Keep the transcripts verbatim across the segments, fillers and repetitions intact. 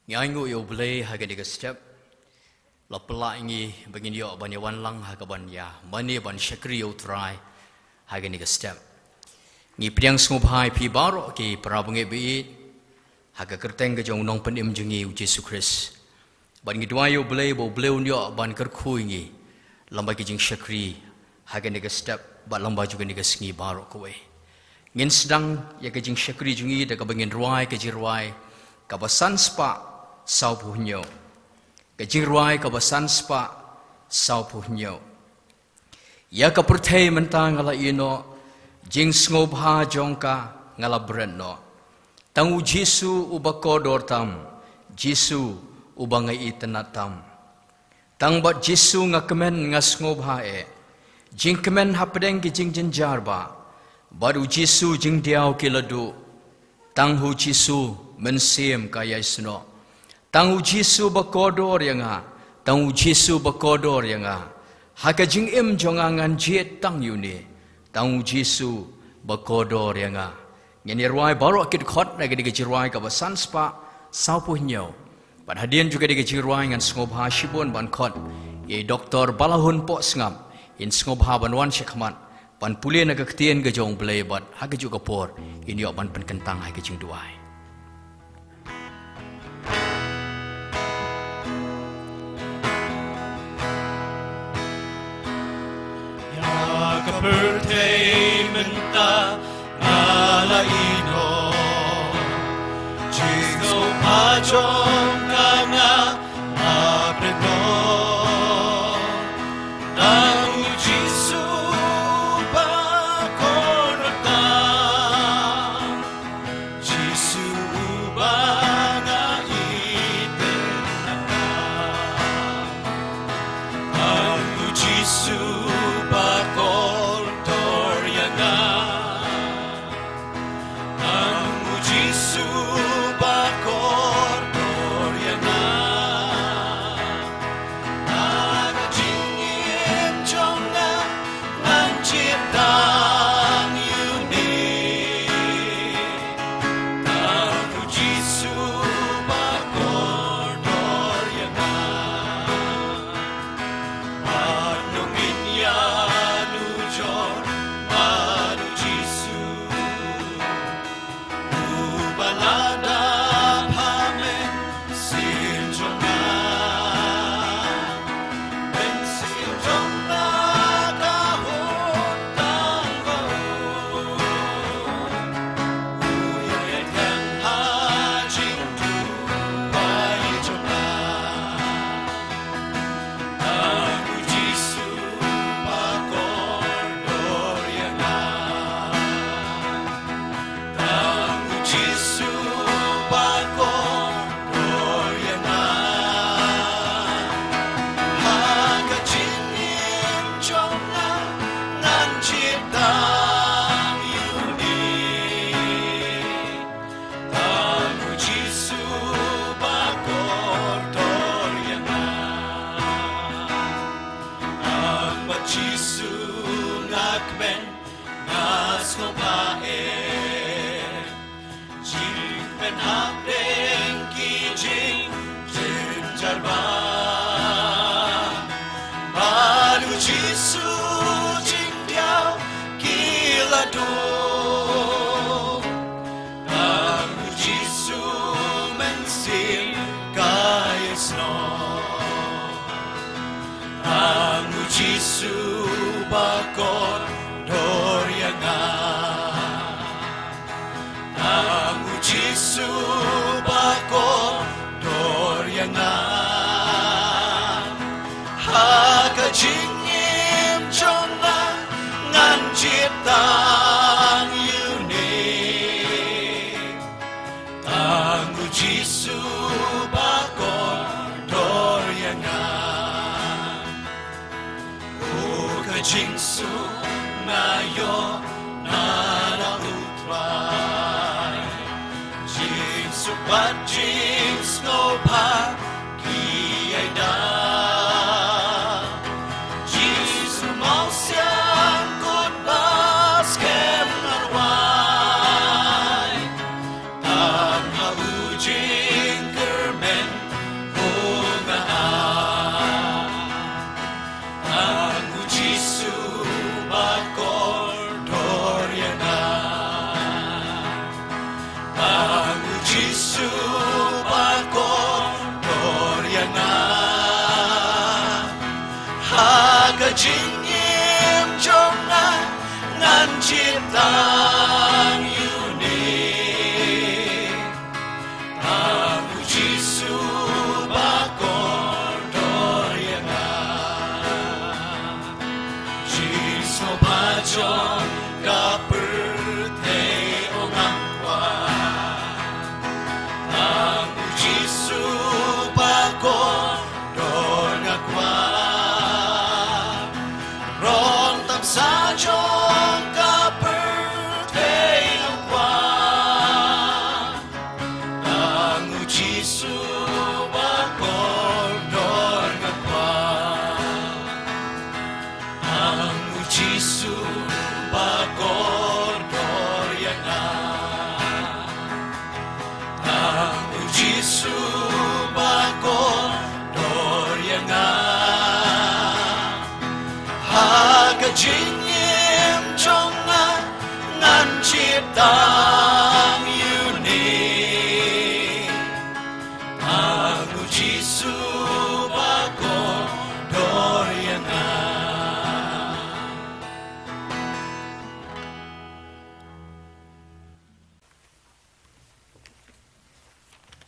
Ngi ainguh ïa U Blei ha kane ka step. La pynlah ïa ngi ba ngin ïoh ban ïa wan lang ha kaban ïa mane ban shakri ïa U Trai ha kane ka step. Ngi pdiang sngewbha ïa phi baroh ki para bangeit baieit ha ka kyrteng ka jong U Nongpynim jong ngi U Jisu Khrist. Bad ngi duwai ïa U Blei ba U Blei un ïoh ban kyrkhu ïa ngi lyngba ki jingshakri ha kane ka step bad lyngba jong kane ka sngi baroh kawei. Ngin sdang ïa ka jingshakri jong ngi da kaba ngin rwai ka jingrwai kaba san spah sawphew hynñiew. Ka jingrwai kaba san spah sawphew hynñiew. Ïa ka pyrthei mynta nga la ïehnoh, jingsngewbha jong ka nga la bret noh. Tang U Jisu uba kordor tam, Jisu uba nga itynnad tam. Tang bad Jisu nga kmen nga sngewbha eh. Jingkmen hapdeng ki jingjynjar bah. Bad U Jisu jingdiaw ki la duh. Tang U Jisu mynsiem ka ïaisnoh. Tang U Jisu ba kordor ïa nga. Tang U Jisu ba kordor ïa nga. Ha ka jingim jong nga ngan jied tang ïa une. Tang U Jisu ba kordor ïa nga. Ngin ïa rwai baroh ki dkhot na kane ka jingrwai kaba san spah sawphew hynñiew. Bad hadien jong kane ka jingrwai ngan sngewbha shibun ban khot ïa i Doktor Balahun Pohsngap, in sngewbha ban wan sha khmat ban pule na ka ktien ka jong U Blei bad ha kajuh ka por in ïoh ban pynkyntang ha ka jingduwai. Ïa ka pyrthei mynta nga la ïehnoh, jingsngewbha jong nga nga bret noh. Tang U Jisu ba kordor tam, Jisu uba nga itynnad tam. Tang U Jisu ba kordor ïa nga. Tang U Jisu ba kordor ïa nga. Ha ka jingim jong nga ngan jied tang ïa une. Tang U Jisu ba kordor ïa nga. Bad nongpynïaid nujor bad U Jisu. Uba la dap ha mynsiem jong nga. Mynsiem jong nga ka hud tang ba u ïaid tang ha jingduwai jong nga. Tang U Jisu ba kordor ïa nga. Tang U Jisu ba kordor ïa nga. Ha ka jingim jong nga ngan jied tang ïa une. Tang U Jisu ba kordor ïa nga. Tang bad Jisu nga kmen nga sngewbha eh. Jingkmen hapdeng ki jingjynjar bah. Bad U Jisu jingdiaw ki la duh. Tang U Jisu mynsiem ka ïaisnoh. Tang U Jisu ba kordor ïa nga. Tang U Jisu ba kordor ïa nga. Ha ka jingim jong nga ngan jied tang ïa une. Tang U Jisu ba kordor ïa nga. Oh ka jingsuk nga ïoh na la U Trai. Jingsuk bad jingsngewbha ki ïai da. Jisu mawsiang kut ba skhem ngan wai. Tang ha u jingkyrmen Jingim jong nga ngan jied tang ïa une. Tang u Jisu ba kordor ïa nga. Jingsngewbha jong ka pyrthei, oh ngan kwah. Tang u Jisu ba kordor nga kwah. Rong tam sa jong ka pyrthei nga kwah. Tang u Jisu ba kordor nga kwah. Tang u Jisu ba kordor ïa nga. Tang u Jisu ba kordor ïa nga. Ha ka jingim jong nga ngan jied tang ïa une. Tang u Jisu ba kordor ïa nga.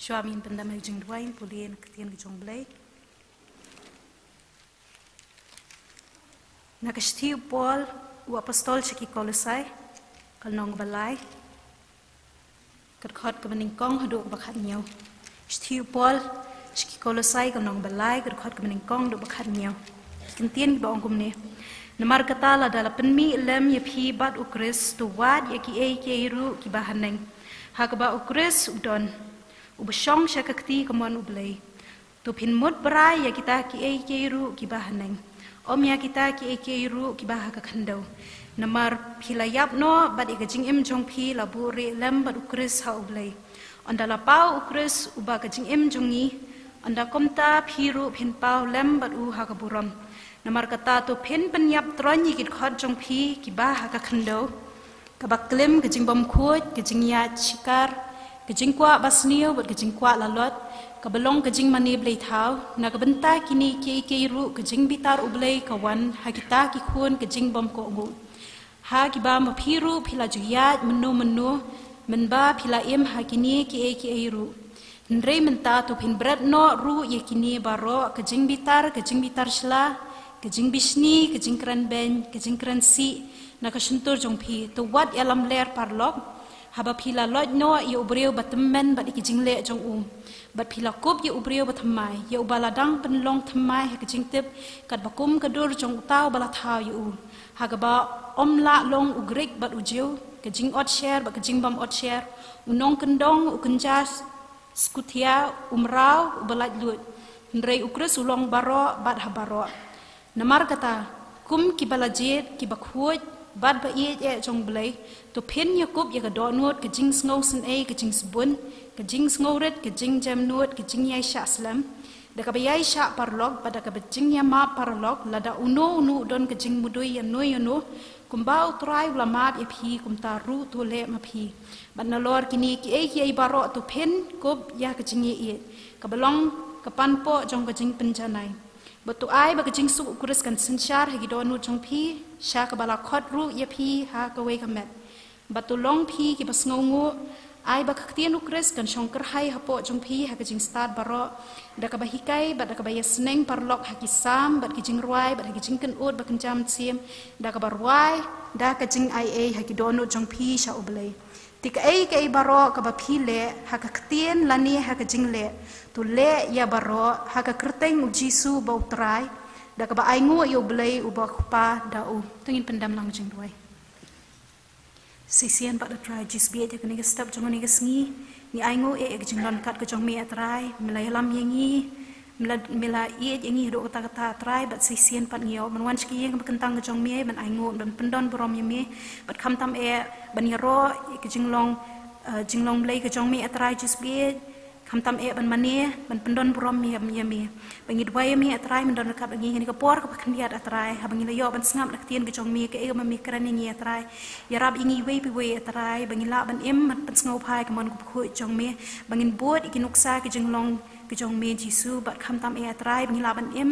Shuwa ban pyndem ïa ka jingduwai, pule ïa ka ktien ka jong U Blei. Na ka shithi u Paul u apostol sha ki Kolosai, ka lynnong ba lai, ka dkhot kaba nyngkong haduh kaba khathynñiew. Shithi u Paul sha ki Kolosai, ka lynnong ba lai, ka dkhot kaba nyngkong haduh ba khathynñiew. Ki kyntien kiba ong kumne: Namar kata, lada la pynmih lem ïa phi bad U Khrist, to wad ïa kiei kiei ruh kiba haneng, ha kaba U Khrist u don, uba shong sha ka kti kamon U Blei. To phin mut brai ïa kita kiei kiei ruh kiba haneng, ym ïa kita kiei kiei ruh kiba ha ka khyndew. Namar phi la ïap noh, bad ïa ka jingim jong phi la buhrieh lem bad U Khrist ha U Blei. Ynda la paw U Khrist uba ka jingim jong ngi, ynda kumta phi ruh phin paw lem bad u ha ka burom. Namar kata, to phin pynïap troiñ ïa ki dkhot jong phi kiba ha ka khyndew, kaba klim ka jingbymkhuid, ka jingïaid shikar, ka jingkwah basniew bad ka jingkwah lalot, kaba long ka jingmane bleithaw. Na ka bynta kine kiei kiei ruh ka jingbitar U Blei ka wan ha kita ki khun ka jingbymkohnguh, ha kiba ma phi ruh phi la ju ïaid mynno mynno mynba phi la im ha kine kiei kiei ruh. Hynrei mynta to phin bret noh ruh ïa kine baroh: ka jingbitar, ka jingbitar shla, ka jingbishni, ka jingkren beiñ, ka jingkren sih na ka shyntur jong phi. To wat ïalamler paralok, haba phi la loit noh ïa u briew ba tymmen bad ïa ki jingleh jong u, bad phi la kup ïa u briew ba thymmai, ïa uba la dang pynlong thymmai ha ka jingtip, katba kum ka dur jong uta uba la thaw ïa u, ha kaba ym lah long u Grik bad u Jiw, ka jingotsher bad ka jingbym otsher, u nongkyndong, u kynja skuthia, u mraw, uba laitluid. Hynrei U Khrist u long baroh bad ha baroh. Namar kata, kum kiba la jied, kiba khuid bad ba ïeit eh jong U Blei, to phin ïakup ïa ka dohnud, ka jingsngewsynei, ka jingsbun, ka jingsngewrit, ka jingjemnud, ka jingïaishah slem, da kaba ïaishah paralok bad da kaba jingïamap paralok. Lada uno uno u don ka jingmudui ïano ïano, kumba U Trai u la map ïa phi, kumta ruh to leh ma phi. Bad nalor kine kiei kiei baroh to phin kup ïa ka jingïeit, kaba long ka panpoh jong ka jingpynjanai. Bad to ai ba ka jingsuk U Khrist kan synshar ha ki dohnud jong phi, sha kaba la khot ruh ïa phi ha kawei ka met. Bad to long phi kiba sngewnguh, ai ba ka ktien U Khrist kan shong kyrhai hapoh jong phi ha ka jingstad baroh, da kaba hikai bad da kaba ïasneng paralok ha ki salm bad ki jingrwai bad ha ki jingkynnoh ba kynja mynsiem, da kaba rwai da ka jingaiei ha ki dohnud jong phi sha U Blei. Te kaei kaei baroh kaba phi leh, ha ka ktien lane ha ka jingleh, to leh ïa baroh ha ka kyrteng U Jisu uba U Trai, da kaba ainguh ïa U Blei uba U Kpa da u. To ngin pyndem lang jingduwai. Shisien pat A Trai Jisu baieit, ha kane ka step jong kane ka sngi, ngi ainguh ïa ka jinglong kat ka jong me A Trai. Me la ïalam ïa ngi, me la, me la ïeit ïa ngi haduh katta katta A Trai, bad shisien pat ngi ïoh ban wan sha ka ïing kaba kyntang ka jong me, ban ainguh, ban pyndon burom ïa me, bad khamtam eh ban ïaroh ïa ka jinglong, eh, jinglong Blei ka jong me A Trai Jisu baieit. Khamtam eh ban mane, ban pyndon burom ïa, ïa me. Ba ngi duwai ïa me A Trai, men don ryngkat bad ngi ha kane ka por kaba khyndiat A Trai, haba ngi la ïoh ban sngap na ka ktien ka jong me, kaei kaba me kren ïa ngi A Trai. Ïarap ïa ngi iwei pa iwei A Trai, ba ngin lah ban im, ban pynsngewbha ïa ka mon kaba khuid jong me, ba ngin bud ïa ki nuksa ka jinglong ka jong me Jisu, bad khamtam eh A Trai, ba ngin lah ban im,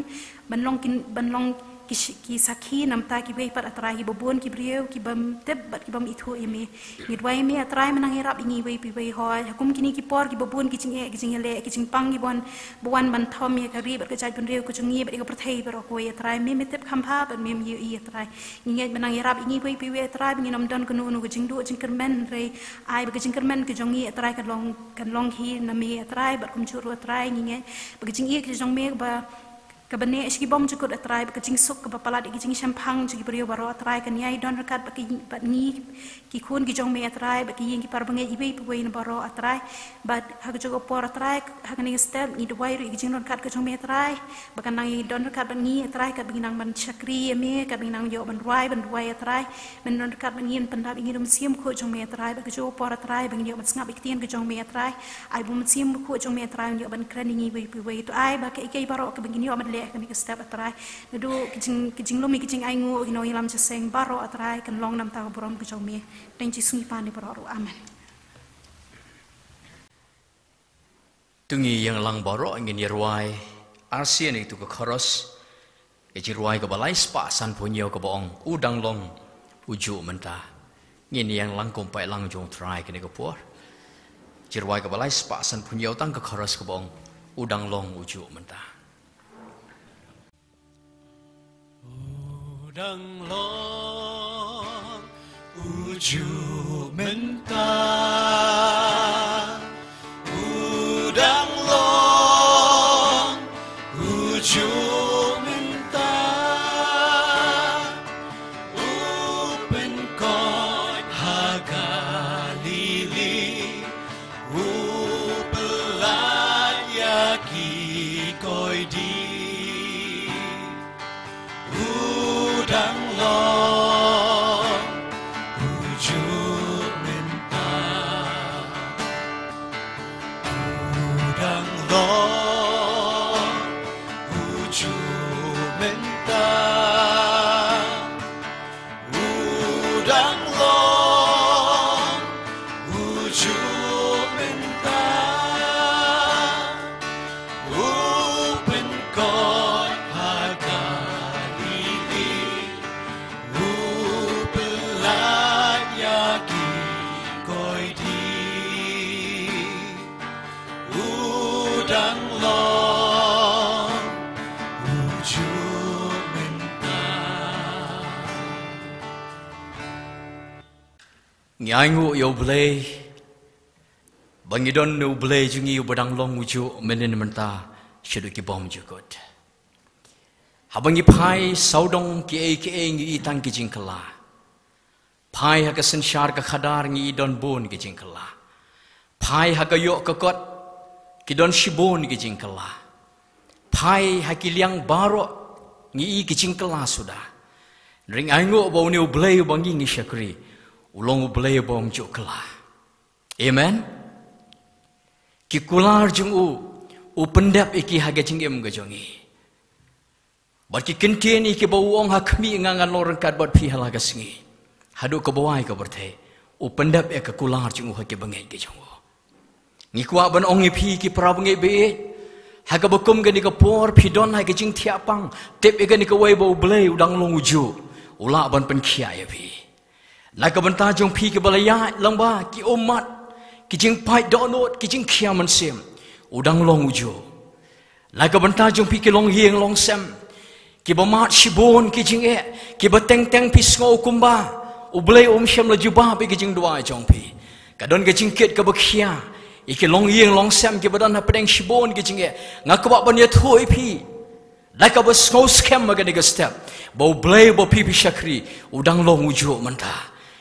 ban long ki, ban long ki sakhi namta kiwei pat A Trai, kiba bun ki briew ki bym tip bad ki bym ithuh ïa me. Ngi duwai ïa me A Trai, men nang ïarap ïa ngi iwei pa iwei. Hooid, ha kum kine ki por kiba bun ki jingeh, ki jingïaleh, ki jingpang ki bun ba wan ban thom ïa ka ri bad ka jaitbynriew ka jong ngi bad ïa ka pyrthei baroh kawei A Trai. Me, me tip kham bha bad mem ïohi A Trai. Ngi ngeit men nang ïarap ïa ngi iwei pa iwei A Trai, ba ngin ym don kano kano ka jingduh jingkyrmen, hynrei ai ba ka jingkyrmen ka jong ngi A Trai kan long, kan long hi na me A Trai, bad kumjuh ruh A Trai ngi ngeit ba ka jingïeit ka jong me ba kaba neh sha ki bymjukut A Trai, bad ka jingsuk kaba palat ïa ki jingshemphang jong ki briew baroh A Trai, kan ïai don ryngkat bad ki, bad ngi ki khun ki jong me A Trai, bad ki ïing ki para bangeit iwei pa iwei na baroh A Trai. Bad ha kajuh ka por A Trai, ha kane ka step ngi duwai ruh ïa ka jingdon ryngkat ka jong me A Trai, ba kan nang ïa don ryngkat bad ngi A Trai, katba ngi nang ban shakri ïa me, katba ngi nang ïoh ban rwai ban duwai A Trai. Men don ryngkat bad ngi, pyndap ïa ngi da U Mynsiem Bakhuid jong me A Trai, bad kajuh ka por A Trai ba ngin ïoh ban sngap ïa ka ktien ka jong me A Trai. Ai ba U Mynsiem Bakhuid jong me A Trai un ïoh ban kren ïa ngi iwei pa iwei. To ai ba kaei kaei baroh kaba ngin ïoh ban leh ha kane ka step A Trai, naduh ka jing, ka jinglum ïa ka jingainguh, ki nongïalam jingïaseng baroh A Trai, kan long namar ka burom ka jong me. Tang Jisu ngi pan ïa baroh ruh. Amen. To ngin ïeng lang baroh, ngin ïa rwai arsien ïa kito ka chorus. Ka jingrwai kaba lai spah sanphew hynñiew kaba ong, U dang long u juh mynta. Ngin ïeng lang kum paidlang jong U Trai kane ka por. Jingrwai kaba lai spah sanphew hynñiew, tang ka chorus kaba ong, U dang long u juh mynta. U dang long u juh mynta. U dang long u juh mynta. U pynkoit ha Galili. U pyllait ïa ki koidi. U dang long u juh mynta. U dang long u juh mynta. U dang long u juh mynta. U pynkoit ha Galili. U pyllait ïa ki koidi. U dang long u juh mynta. Ngi ainguh ïa U Blei ba ngi don U Blei jong ngi uba dang long u juh mynnin mynta shaduh ki bymjukut. Haba ngi phai sawdong kiei kiei ngi i tang ki jingkylla. Phai ha ka synshar ka khadar ngi i don bun ki jingkylla. Phai ha ka ïoh ka kot ki don shibun ki jingkylla. Phai ha ki liang baroh ngi i ki jingkylla suda. Hynrei ngi ainguh ba une U Blei uba ngi ngi shakri u long U Blei uba ym juh kylla. Amen. Ki kular jong u, u pyndep ïa ki ha ka jingim ka jong ngi. Bad ki kyntien ïa ki ba u ong ha khmih, nga ngan long ryngkat bad phi ha la ka sngi haduh kaba wai ka pyrthei. U pyndep ïa ka kular jong u ha ki bangeit ki jong u. Ngi kwah ban ong ïa phi ki para bangeit baieit, ha kaba kum kane ka por phi don ha ka jingthiah pang, tip ïa kane kawei ba U Blei u dang long u juh, u lah ban pynkhiah ïa phi. Na ka bynta jong phi kiba la ïaid lyngba ki ummat, ki jingpait dohnud, ki jingkhia mynsiem, u dang long u juh. Na ka bynta jong phi ki longïing longsem, kiba mad shibun ki jingeh, kiba teng teng phi sngew kumba U Blei um shym la jubab ïa ki jingduwai jong phi. Ka don ka jingkit kaba khia ïa ki longïing longsem kiba don hapdeng shibun ki jingeh. Nga kwah ban ïathuh ïa phi da kaba sngewskhem ha kane ka step ba U Blei uba phi phi shakri u dang long u juh mynta.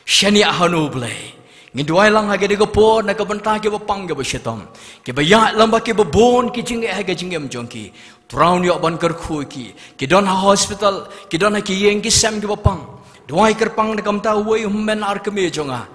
Shaniah ha une U Blei. Ngin duwai lang ha kane ka por na ka bynta kiba pang kiba shitom, kiba ïaid lyngba kiba bun ki jingeh ha ka jingim jong ki. U Trai un ïoh ban kyrkhu ïa ki. Ki don ha hospital, ki don ha ki ïing ki sem kiba pang. Duwai kyrpang na ka bynta uwei u hynmen ar kmie jong nga,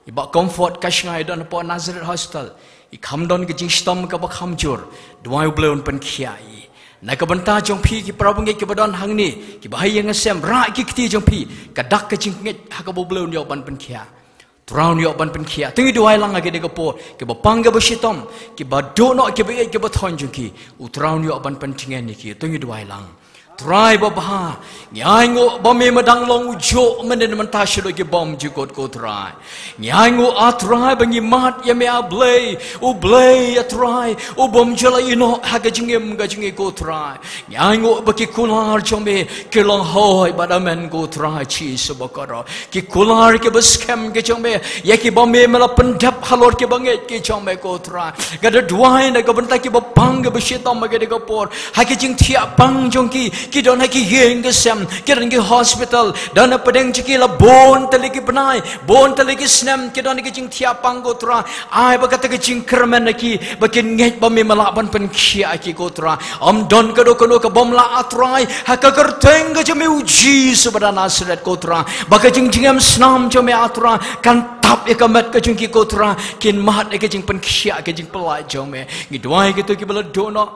i Bah Comfort Kashngaiñ, i don hapoh Nazareth Hospital. I kham don ka jingshitom kaba kham jur. Duwai U Blei un pynkhiah ïa i. Na ka bynta jong phi ki para bangeit kiba don hangne, kiba ha ïing ha sem, rah ïa ki kti jong phi, ka dak ka jingngeit ha kaba U Blei un ïoh ban pynkhiah. U Trai un ïoh ban pynkhiah. To ngi duwai lang ha kane ka por, kiba pang kiba shitom, kiba duh noh kiba ïeit kiba thoiñ jong ki, U Trai un ïoh ban pyntngen ïa ki. To ngi duwai lang. Trai babha, ngi ainguh ba me me dang long u juh mynne mynta shaduh ki bymjukut ko Trai. Ngi ainguh A Trai ba ngi mad ïa me A Blei, U Blei A Trai, u bym ju la ïehnoh ha ka jingim ka jong ngi ko Trai. Ngi ainguh ba ki kular jong me ki long hoi bad amen ko Trai Jisu bakordor. Ki kular kiba skhem ki jong me ïa kiba me me la pyndep halor ki bangeit ki jong me ko Trai. Nga da duwai na ka bynta kiba pang kiba shitom ha kane ka por, ha ki jingthiah pang jong ki, ki don ha ki ïing ki sem, ki don ki hospital, don hapdeng jong ki la bun tylli ki bnai, bun tylli ki snem, ki don ha ki jingthiah pang ko Trai. Ai ba kata ka jingkyrmen ïa ki ba kin ngeit ba me me lah ban pynkhiah ïa ki ko Trai. Ym don kano kano ka bym lah A Trai, ha ka kyrteng ka jong me U Jisu ba na Nasaret ko Trai, ba ka jingjngem snam jong me A Trai kan tap ïa ka met ka jong ki ko Trai, kin mad ïa ka jingpynkhiah ka jingpyllait jong me. Ngi duwai kito kiba la duh noh,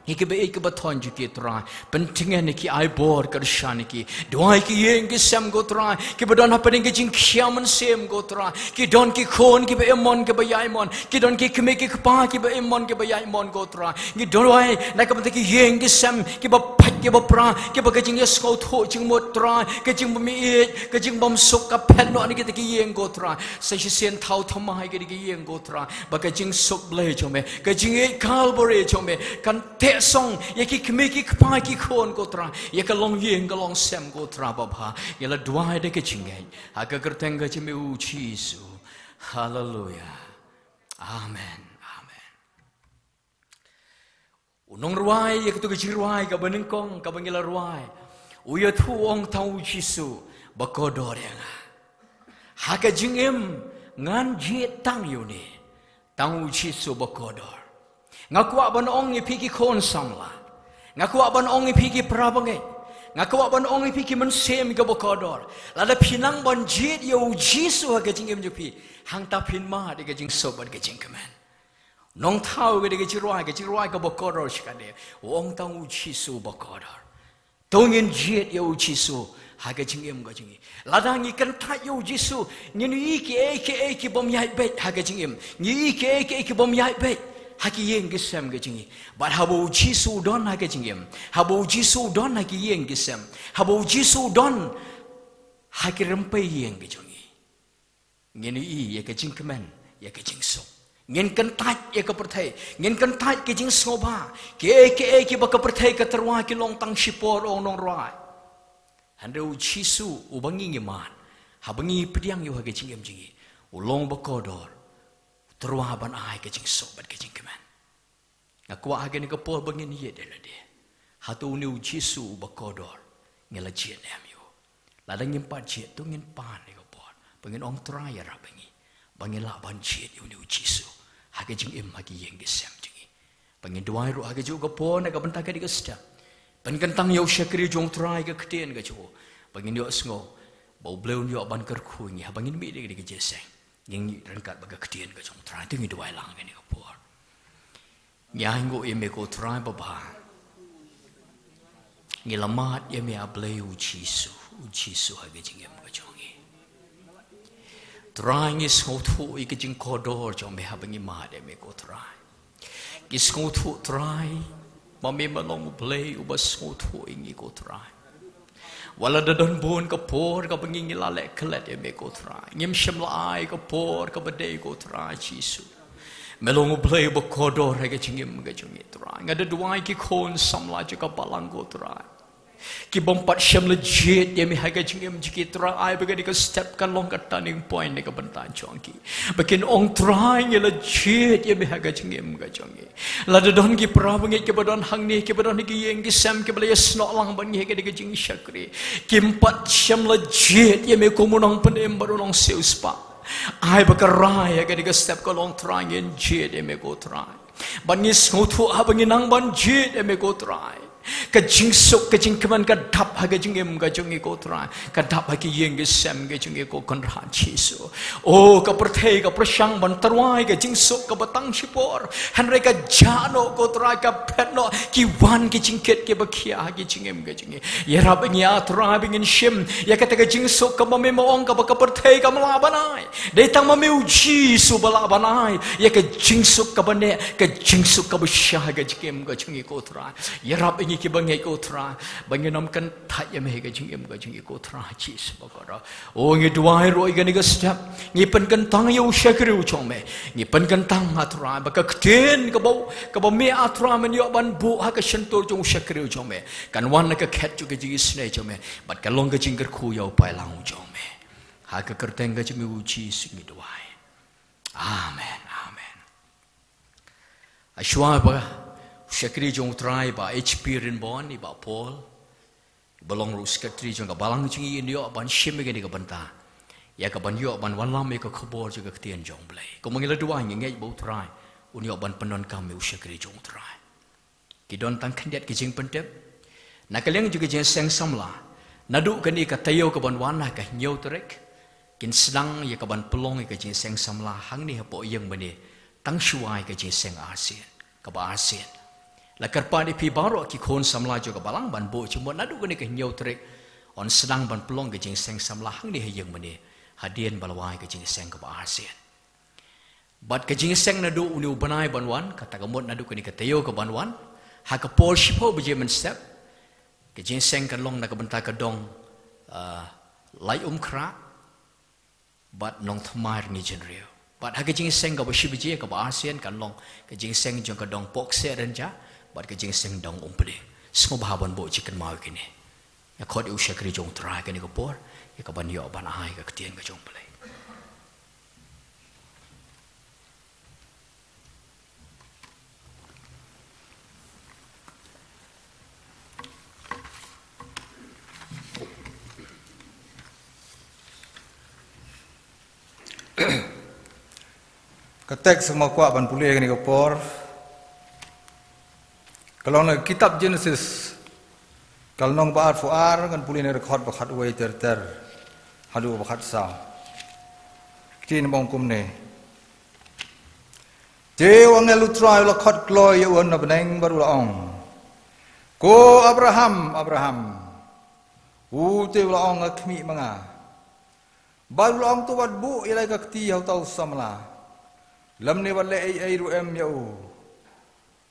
ïa kiba ïeit kiba thoh jong ki Trai, pyntngen ïa ki, ai bor kyrshan ïa ki. Duwai ki ïing ki sem ko Trai, kiba don hapdeng ka jingkhia mynsiem ko Trai, ki don ki khun kiba imon kiba ïaimon, ki don ki kmie ki kpa kiba imon kiba ïaimon ko Trai. Ngi duwai na ka bynta ki ïing ki sem, kiba pait kiba pra, kiba ka jingïasngewthuh jingmut Trai, ka jingbym ïeit, ka jingbymsuk ka phet noh na kita ki ïing ko Trai. Sa shisien thaw thymmai ïa kita ki ïing ko Trai, ba ka jingsuk Blei jong me, ka jingïeit Kalbari jong me kan teh song ïa ki kmie ki kpa ki khun ko Trai, ïa ka longïing ka longsem ko Trai babha. Ngi la duwai da ka jingngeit ha ka kyrteng ka jong me U Jisu. Haleluya. Amen. Amen. U nongrwai ïa katu ka jingrwai kaba nyngkong kaba ngi la rwai, u ïathuh u ong, tang U Jisu ba kordor ïa nga. Ha ka jingim ngan jied tang ïa une, tang U Jisu ba kordor. Nga kwah ban ong ïa phi ki khun samla, nga kwah ban ong ïa phi ki para bangeit, nga kwah ban ong ïa phi ki mynsiem kiba kordor, lada phi nang ban jied ïa U Jisu ha ka jingim jong phi, hangta phin mad ïa ka jingsuk bad ka jingkmen. Nongthaw ka dei ka jingrwai, ka jingrwai kaba kordor shikatdei, u ong, tang U Jisu ba kordor. To ngin jied ïa U Jisu ha ka jingim ka jong ngi. Lada ngi kyntait ïa U Jisu, ngin ïohi kiei kiei ki bym ïaid beit ha ka jingim, ngi ïohi kiei kiei ki bym ïaid beit ha ki ïing ki sem ka jong ngi. Bad haba U Jisu u don ha ka jingim, haba U Jisu u don ha ki ïing ki sem, haba U Jisu u don ha ki rympei ïing ka jong ngi, ngin ïohi ïa ka jingkmen, ïa ka jingsuk. Ngin kyntait ïa ka pyrthei, ngin kyntait ka jingsngewbha, kiei kiei kiba ka pyrthei ka tyrwa ki long tang shipor, u nongrwai. Hynrei U Jisu uba ngi ngi mad, haba ngi pdiang ïa u ha ka jingim jong ngi, u long ba kordor, u tyrwa ban ai ka jingsuk bad ka jingkmen. Nga kwah ha kane ka por ba ngin ïeit ïa lade. Hato une U Jisu uba kordor ngi la jied ne em ïa u? Lada ngim pat jied, to ngin pan ïa ka por ba ngin ong, Trai, ïarap ïa ngi ba ngin lah ban jied ïa une U Jisu ha ka jingim, ha ki ïing ki sem jong ngi. Ba ngin duwai ruh ha kajuh ka por na ka bynta kane ka step, pynkyntang ïa u shakri jong U Trai, ka ktien ka jong u, ba ngin ïohsngew ba U Blei un ïoh ban kyrkhu ïa ngi haba ngin mih na kane ka jingïaseng. Ngin ïa ryngkat bad ka ktien ka jong U Trai. To ngin duwai lang ha kane ka por. Ngi ainguh ïa me ko Trai babha. Ngi la mad ïa me A Blei, U Jisu, U Jisu ha ka jingim ka jong ngi. Trai, ngi sngewthuh ïa ka jingkordor jong me haba ngi mad ïa me ko Trai. Ngi sngewthuh Trai ba me me long U Blei uba sngewthuh ïa ngi ko Trai. Wat la da don bun ka por kaba ngi ngi la leh klet ïa me ko Trai, ngim shym la ai ka por kaba dei ko Trai Jisu. Me long U Blei uba kordor ha ka jingim ka jong ngi Trai. Nga da duwai ki khun samla jong ka balang ko Trai, ki bym pat shym la jied ïa me ha ka jingim jong ki Trai, ai ba kane ka step kan long ka turning point na ka bynta jong ki, ba kin ong, Trai, ngi la jied ïa me ha ka jingim ka jong ngi. Lada don ki para bangeit kiba don hangne, kiba don ha ki ïing ki sem, kiba la ïasnoh lang bad ngi ha kane ka jingshakri, kim pat shym la jied ïa me kum u nongpynim bad u nongsiewspah, ai ba ka rai ha kane ka step ka long, Trai, ngin jied ïa me ko Trai. Bad ngi sngewthuh haba ngi nang ban jied ïa me ko Trai, ka jingsuk ka jingkmen ka dap ha ka jingim ka jong ngi ko Trai, ka dap ha ki ïing ki sem ka jong ngi ko Kynrad Jisu. O, ka pyrthei ka pyrshang ban tyrwa ïa ka jingsuk kaba tang shipor, hynrei ka jah noh ko Trai, ka phet noh, ki wan ki jingkit kiba khia ha ki jingim ka jong ngi. Ïarap ïa ngi A Trai ba ngin shim ïa kata ka jingsuk kaba me me ong kaba ka pyrthei kam lah ban ai. Dei tang ma me U Jisu ba lah ban ai ïa ka jingsuk kaba neh, ka jingsuk kaba sha ha ka jingim ka jong ngi ko Trai. Ïarap ïa ngi kiba ngeit ko Trai, ba ngin ym kyntait ïa me ha ka jingim ka jong ngi ko Trai Jisu bakordor. O ngi duwai ruh ïa kane ka step, ngi pynkyntang ïa u shakri u jong me, ngi pynkyntang ha Trai, ba ka ktien kaba, kaba me a Trai men ïoh ban buh ha ka shyntur jong u shakri u jong me, kan wan na ka khet jong ka jingisynei jong me, bad kan long ka jingkyrkhu ïa u paidlang u jong me. Ha ka kyrteng ka jong me u Jisu ngi duwai. Amen, amen. Hashwa ba u shakri jong u Trai Bah H P Rinbon, i Bah Paul, ba long ruh u sekretari jong ka balang jong ngi, un ïoh ban shim ïa kane ka bynta, ïa ka ban ïoh ban wanlam ïa ka khubor jong ka ktien jong u Blei. Kumba ngi la duwai ngi ngeit ba u Trai un ïoh ban pyndonkam ïa u shakri jong u Trai. Ki don tang khyndiat ki jingpyntip na ka liang jong ka jingseng samla. Naduh kane ka taïew kaban wan ha ka hynñiew tarik, kin sdang ïa kaban pynlong ïa ka jingseng samla hangne hapoh ïing mane, tang shuwa ïa ka jingseng arsien, kaba arsien. La kyrpad ïa phi baroh ki khun samla jong ka balang ban buh jingmut naduh kane ka hynñiew tarik, yn sdang ban pynlong ka jingseng samla hangne ha ïing mane, hadien ba la wai ka jingseng kaba arsien. Bad ka jingseng naduh une u bnai ban wan, kata ka mut naduh kane ka taïew kaban wan, ha ka por shiphew baje mynstep, ka jingseng kan long na ka bynta ka dong, ah, Laitumkhrah bad Nongthymmai Rynïeng Jynriew. Bad ha ka jingseng kaba shi baje kaba arsien kan long ka jingseng jong ka dong Poksehrynjah bad ka jingseng dong Umpding. Sngewbha ban buh jingkynmaw ïa kine. Ïa khot ïa u shakri jong u Trai kane ka por, ïa kaban ïoh ban ai ka ktien ka jong u Blei. Ka teks ba nga kwah ban pule kane ka por ka long na ka kitab Jenesis, ka lynnong ba arphew ar, ngan pule na ka dkhot ba khatwei ter ter haduh ba khatsaw. Ka ktien ba ong kumne. Te u angel u Trai u la khot kloi ïa u na bneng bad u la ong, "Ko Abraham, Abraham." U te u la ong, "Nga khmih ma nga." Bad u la ong, "To wat buh ïa la ka kti ha uta u samla, lymne wat leh ei ei ruh em ïa u.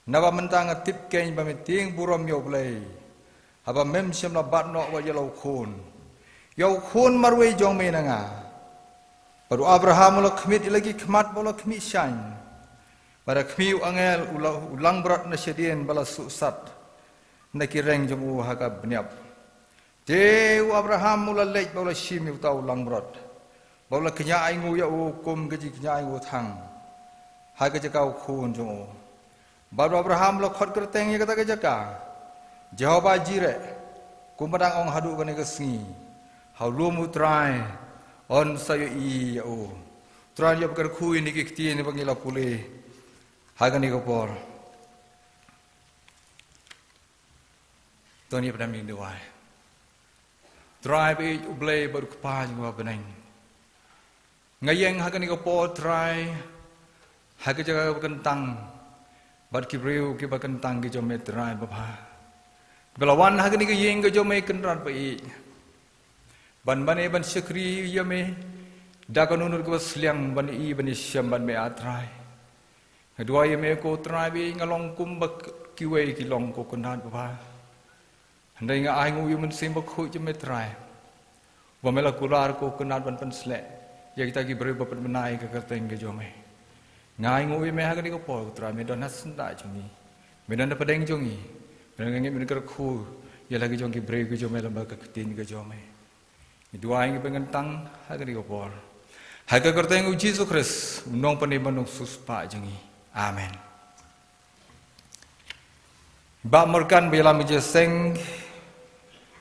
Naba mynta nga tip keiñ ba me tieng burom ïa u Blei, haba mem shym la bat noh wat ïa la u khun, ïa u khun marwei jong me na nga." Bad u Abraham u la khmih ïa la ki khmat bad u la khmih shaiñ. Bad ha khmih u angel u la, u langbrot na shadien ba la suhsat na ki reng jong u ha ka bniap. Te u Abraham u la leit bad u la shim ïa uta u langbrot, bad u la kñia ainguh ïa u kum ka jingkñia ainguh thang ha ka jaka u khun jong u. Bad u Abraham u la khot kyrteng ïa kata ka jaka Jehovah Jireh, kumba dang ong haduh kane ka sngi, "Ha u lum u Trai yn sa ïohi ïa u." U Trai un ïa kyrkhu ïa kine ki ktien ba ngi la pule ha kane ka por. To ngin ïa pdiang jingduwai. Trai ba ïeit, U Blei bad U Kpa jong ngi uba ha bneng, nga ïeng ha kane ka por Trai, ha ka jaka kaba kyntang bad ki briew kiba kyntang ki jong me Trai babha, kiba la wan ha kane ka ïing ka jong me Kynrad ba ïeit, ban mane ban shakri ïa me da kano kano kaba sliang ban ïohi ban ïashem bad me ah Trai. Nga duwai ïa me ko Trai ba ïeit, nga long kumba kiwei ki long ko Kynrad babha. Hynrei nga ainguh ïa u Mynsiem Bakhuid jong me Trai, ba me la kular ko Kynrad ban pynshlur ïa kita ki briew ba pynbna ïa ka kyrteng ka jong me. Nga ainguh ïa me ha kane ka por ko Trai, me don ha syndah jong ngi, me don hapdeng jong ngi. Me don, nga ngeit men kyrkhu ïa la ki jong ki briew ki jong me lyngba ka ktien ka jong me. Ngi duwai ngi pynkyntang ha kane ka por ha ka kyrteng u Jisu Khrist, u nongpynim bad u nongsiewspah jong ngi. Amen. Bah Morgan ba ïalam ïa ka jingïaseng,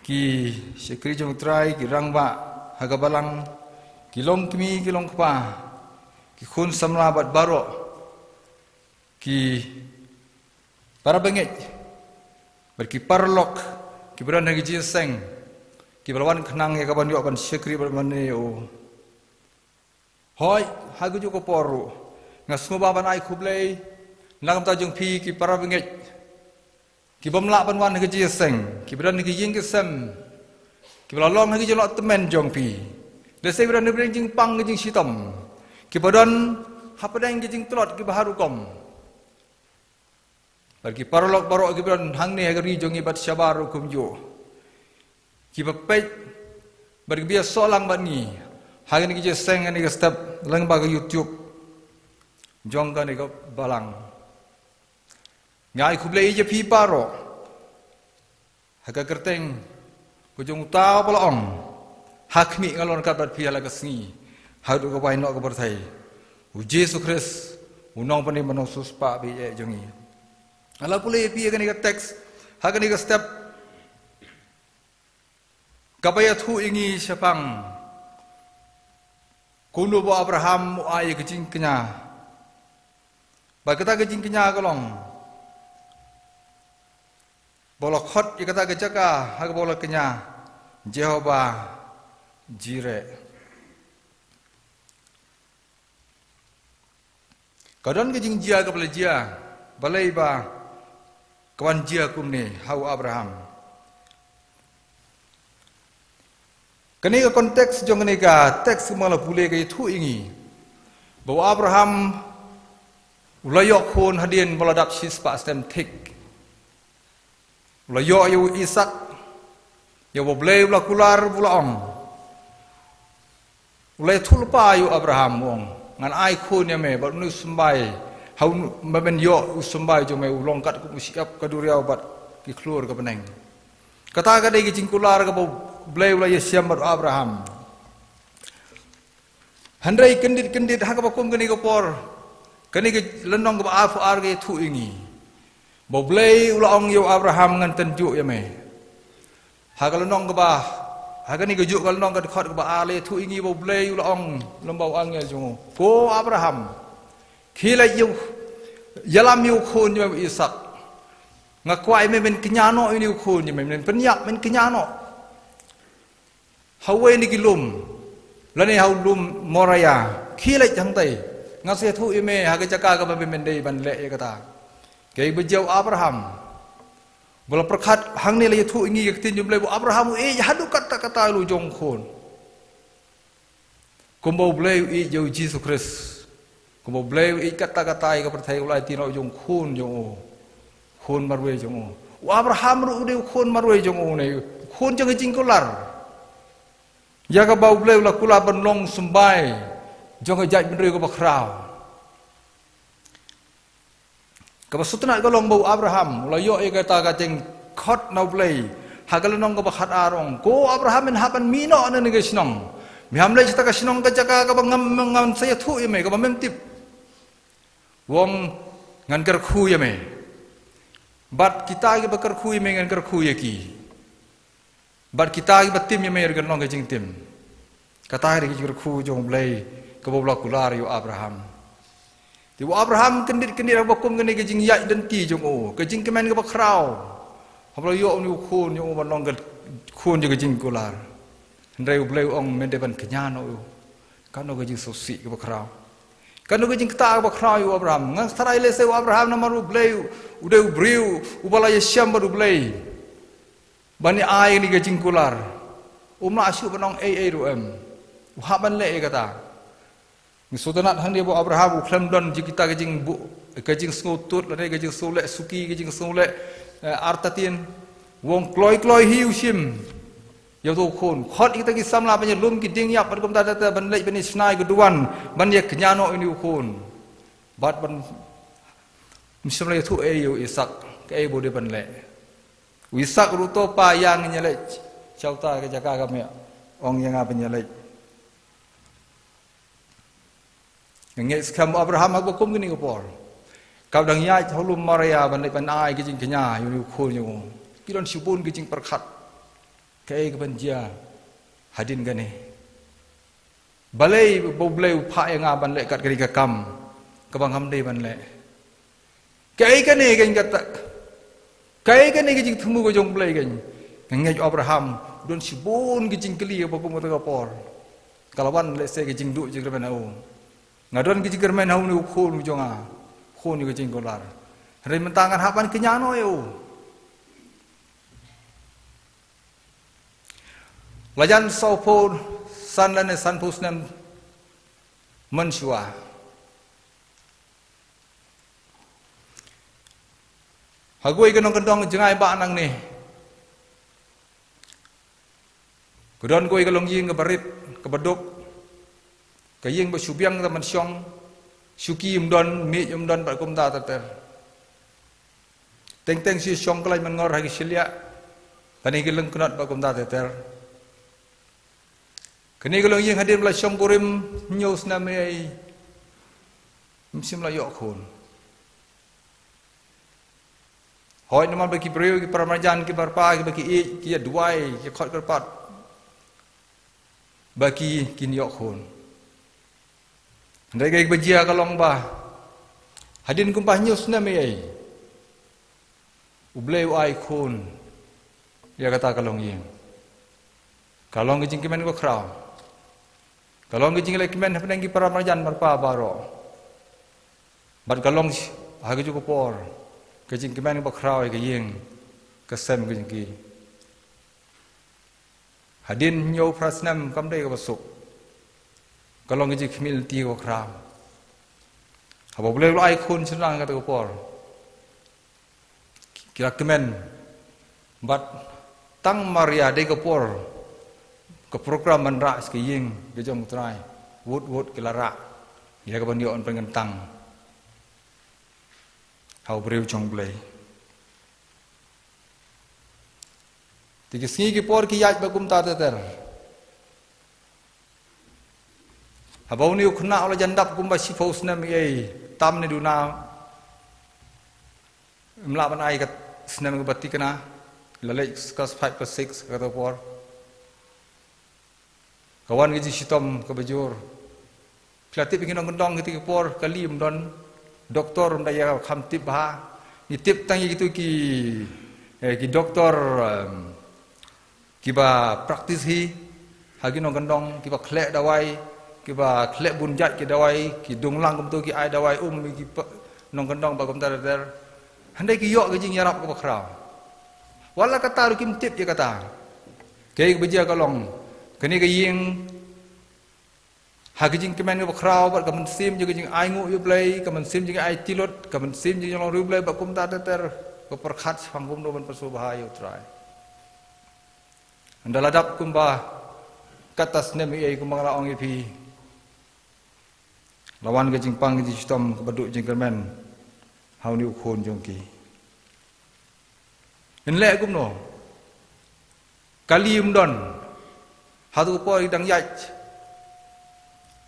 ki shakri jong u Trai, ki rangbah ha ka balang, ki longkmie ki longkpa, ki khun samla bad baroh ki para bangeit bad ki paralok kiba don ha ka jingïaseng, kiba la wan khnang ïa kaban ïoh ban shakri bad mane ïa u. Hooid, ha kajuh ka por ruh nga sngewbha ban ai khublei na ka bynta jong phi ki para bangeit kiba ym lah ban wan ha ka jingïaseng, kiba don ha ka ïing ka sem, kiba la long ha ka jinglong tymmen jong phi. Lehse kiba don ha ka jingpang ka jingshitom, kiba don hapdeng ka jingtlot kiba har rukom. Bad ki paralok baroh kiba don hangne ha ka ri jong ngi bad shabar ruh kumjuh, kiba peit bad kiba ïasoh lang bad ngi ha kane ka jingïaseng, kane ka step lyngba ka YouTube jong kane ka balang. Nga ai khublei ïa phi baroh ha ka kyrteng ka jong uta uba la ong, ha khmih, nga long ryngkat bad phi ha la ka sngi haduh ka wai noh ka pyrthei. U Jisu Khrist, u nongpynim bad nongsiewspah ba ïeit jong ngi. Nga la pule ïa phi ha kane ka text, ha kane ka step, kaba ïathuh ïa ngi shaphang kumno ba u Abraham u ai ïa ka jingkñia. Bad kata ka jingkñia ka long ba u la khot ïa kata ka jaka ha kaba u la kñia Jehovah Jireh. Ka don ka jingjia kaba la jia, balei ba ka wan jia kumne ha u Abraham? Kane ka context jong kane ka text kaba nga la pule ka ïathuh ïa ngi ba u Abraham u la ïoh khun hadien ba la dap shispah snem thik. U la ïoh ïa u Isaak, ïa uba U Blei u la kular, u la ong. U la ïathuh lypa ïa u Abraham, u ong, ngan ai khun ïa me, bad une u symbai, ha une, ba men ïoh u symbai jong me u long katkum u shyiap ka duriaw bad ki khlur ka bneng. Kata ka dei ka jingkular kaba U Blei u la ïashem bad u Abraham. Hynrei kyndit kyndit ha kaba kum kane ka por, kane ka lynnong kaba arphew ar ka ïathuh ïa ngi ba U Blei u la ong ïa u Abraham, ngan tynjuh ïa me. Ha ka lynnong kaba, ha kane kajuh ka lynnong ka dkhot kaba ar la ïathuh ïa ngi ba U Blei u la ong lyngba u angel jong u, ko Abraham, khie leit ïa u, ïalam ïa u khun jong me u Isaak. Nga kwah ïa me men kñia noh ïa une u khun jong me, men pynïap, men kñia noh ha uwei na ki lum, lane ha u lum Moria. Khie leit hangtei, nga sa ïathuh ïa me ha ka jaka kaba me men dei ban leh ïa kata. Kaei ba jia u Abraham? Ba la pyrkhat hangne la ïathuh ïa ngi ka ktien jong U Blei ba u Abraham u ïeit haduh katta katta ïa la u jong u khun. Kumba U Blei u ïeit ïa u Jisu Khrist, kumba U Blei u ïeit katta katta ïa ka pyrthei, u la ïaid noh ïa u jong u khun jong u, khun marwei jong u. U Abraham ruh u dei u khun marwei jong u, ne u khun jong ka jingkular. Ïa kaba U Blei u la kular ban long symbai jong ka jaitbynriew kaba khraw. Kaba sngewtynnat ka long ba u Abraham u la ïoh ïa kata ka jingkhot na U Blei ha ka lynnong kaba khatar, ong, ko Abraham, men hap ban mih noh na kane ka shnong. Me hap leit sha kata ka shnong, ka jaka kaba ngam, ngan sa ïathuh ïa me, kaba mem tip. U ong, ngan kyrkhu ïa me. Bad kita kiba kyrkhu ïa me ngan kyrkhu ïa ki. Bad kita kiba tim ïa me ruh kin long ka jingtim. Kata ka dei ka jingkyrkhu jong U Blei kaba u la kular ïa u Abraham. Te u Abraham kyndit kyndit haba kum kane ka jingïaid lynti jong u, ka jingkmen kaba khraw, haba la ïoh une u khun jong u ban long ka khun jong ka jingkular. Hynrei U Blei u ong, men dei ban kñia noh ïa u. Kano ka jingsngewsih kaba khraw, kano ka jingktah kaba khraw ïa u Abraham. Ngan sa tharai lehse u Abraham namar U Blei u dei u briew uba la ïashem bad U Blei ban ïa ai ïa kane ka jingkular, um lah shuh ban ong ei ei ruh em. U hap ban leh ïa kata. Ngi sngewtynnat hangne ba u Abraham u khlem don jong kita ka jingbuh, ka jingsngewthuh lane ka jingsngewleh suki, ka jingsngewleh, eh, artatien. U ong kloi kloi hi u shim ïa uto u khun. Khot ïa kita ki samla ban ïalum ki dieng ïap bad kumta ta ta, ban leit ban ïashna ïa ka duwan ban ïakñia noh ïa une u khun. Bad ban, ym shym la ïathuh ei ïa u Isaak kaei ba u dei ban leh. U Isaak ruh u ong, pa, ïa ngin ïaleit sha uta ka jaka kaba me ong ïa nga ban ïaleit. Nga ngeit skhem u Abraham haba kum kane ka por, kaba dang ïaid ha u lum Moria ban leit ban ai ka jingkñia ïa une u khun jong u, ki don shibun ki jingpyrkhat. Kaei kaban jia hadien kane? Balei ba U Blei u phah ïa nga ban leh kat kane ka kam kaba ngam dei ban leh? Kaei kane kane kata, kaei kane ka jingthmu ka jong U Blei kane? Nga ngeit u Abraham u don shibun ki jingkylli haba kum kata ka por. Ka la wan lehse ka jingduh jingkyrmen ha u. Nga don ka jingkyrmen ha une u khun u jong nga, khun ïa ka jingkular. Hynrei mynta ngan hap ban kñia noh ïa u. La jan sawphew san lane sanphew snem mynshuwa, Ha kawei ka nongkyndong jngai ba nangne, ka don kawei ka longïing kaba rit, kaba duk, ka ïing ba shu biang tang ban shong, shuki ym don, miej ym don bad kumta ter ter. Teng teng shu shong kyllaiñ mangor ha ki shiliah lane ki lyngknot bad kumta ter ter. Kane ka longïing hadien ba la shong kurim hynñiew snem ei ei, ym shym la ïoh khun. Hooid, namar ba ki briew, ki paramarjan, ki barpa, kiba ki ïeit, ki ïa duwai, ki khot kyrpad ba ki, kin ïoh khun. Hynrei kaei kaba jia ka long ba hadien kumba hynñiew snem ei ei, U Blei u ai khun ïa kata ka longïing. Ka long ka jingkmen kaba khraw. Ka long ka jinglehkmen hapdeng ki paramarjan marpa baroh. Bad ka long sh-, ha kajuh ka por ka jingkmen kaba khraw ïa ka ïing, ka sem, ka jong ki. Hadien hynñiew phra snem kam dei kaba suk. Ka long ka jingkhmih lynti kaba khraw. Haba U Blei u la ai khun shynrang kata ka por, ki la kmen. Bad tang mar ïa dei ka por, ka program ban rah sha ka ïing ka jong U Trai, wut wut ki la rah ïa kaban ïoh ban pynkyntang ha u briew jong U Blei. Te ki sngi ki por ki ïaid bad kumta ter ter. Haba une u khynnah u la jan dap kumba shiphew snem ei ei, tam ne duna, ym lah ban ai ka snem kaba thikna, la leit class five, class six kata ka por. Ka wan ka jingshitom kaba jur. Phi la tip, ki nongkyndong kata ka por kali ym don doktor, ym da ïa kham tip bha. Ngi tip tang ïa kitu ki, eh, ki doktor, em, kiba practice hi ha ki nongkyndong, kiba khleh dawai, kiba khleh bun jait ki dawai, ki dunglang kumtu, ki ai dawai um ïa ki pa-, nongkyndong bad kumta ter ter. Hynrei ki ïoh ka jingïarap kaba khraw. Wat la katta ruh kim tip ïa kata. Kaei kaba jia ka long, kane ka ïing, ha ka jingkmen kaba khraw bad ka mynsiem jong ka jingainguh ïa U Blei, ka mynsiem jong ka jingaiti lut, ka mynsiem jong ka jinglong ri U Blei bad kumta ter ter, ka pyrkhat shaphang kumno ban pynsngewbha ïa U Trai. Ynda la dap kumba katta snem ei ei, kumba nga la ong ïa phi, la wan ka jingpang ka jingshitom kaba duh jingkyrmen ha une u khun jong ki. Ngin leh kumno? Kali ym don. Hato ka por ki dang ïaid.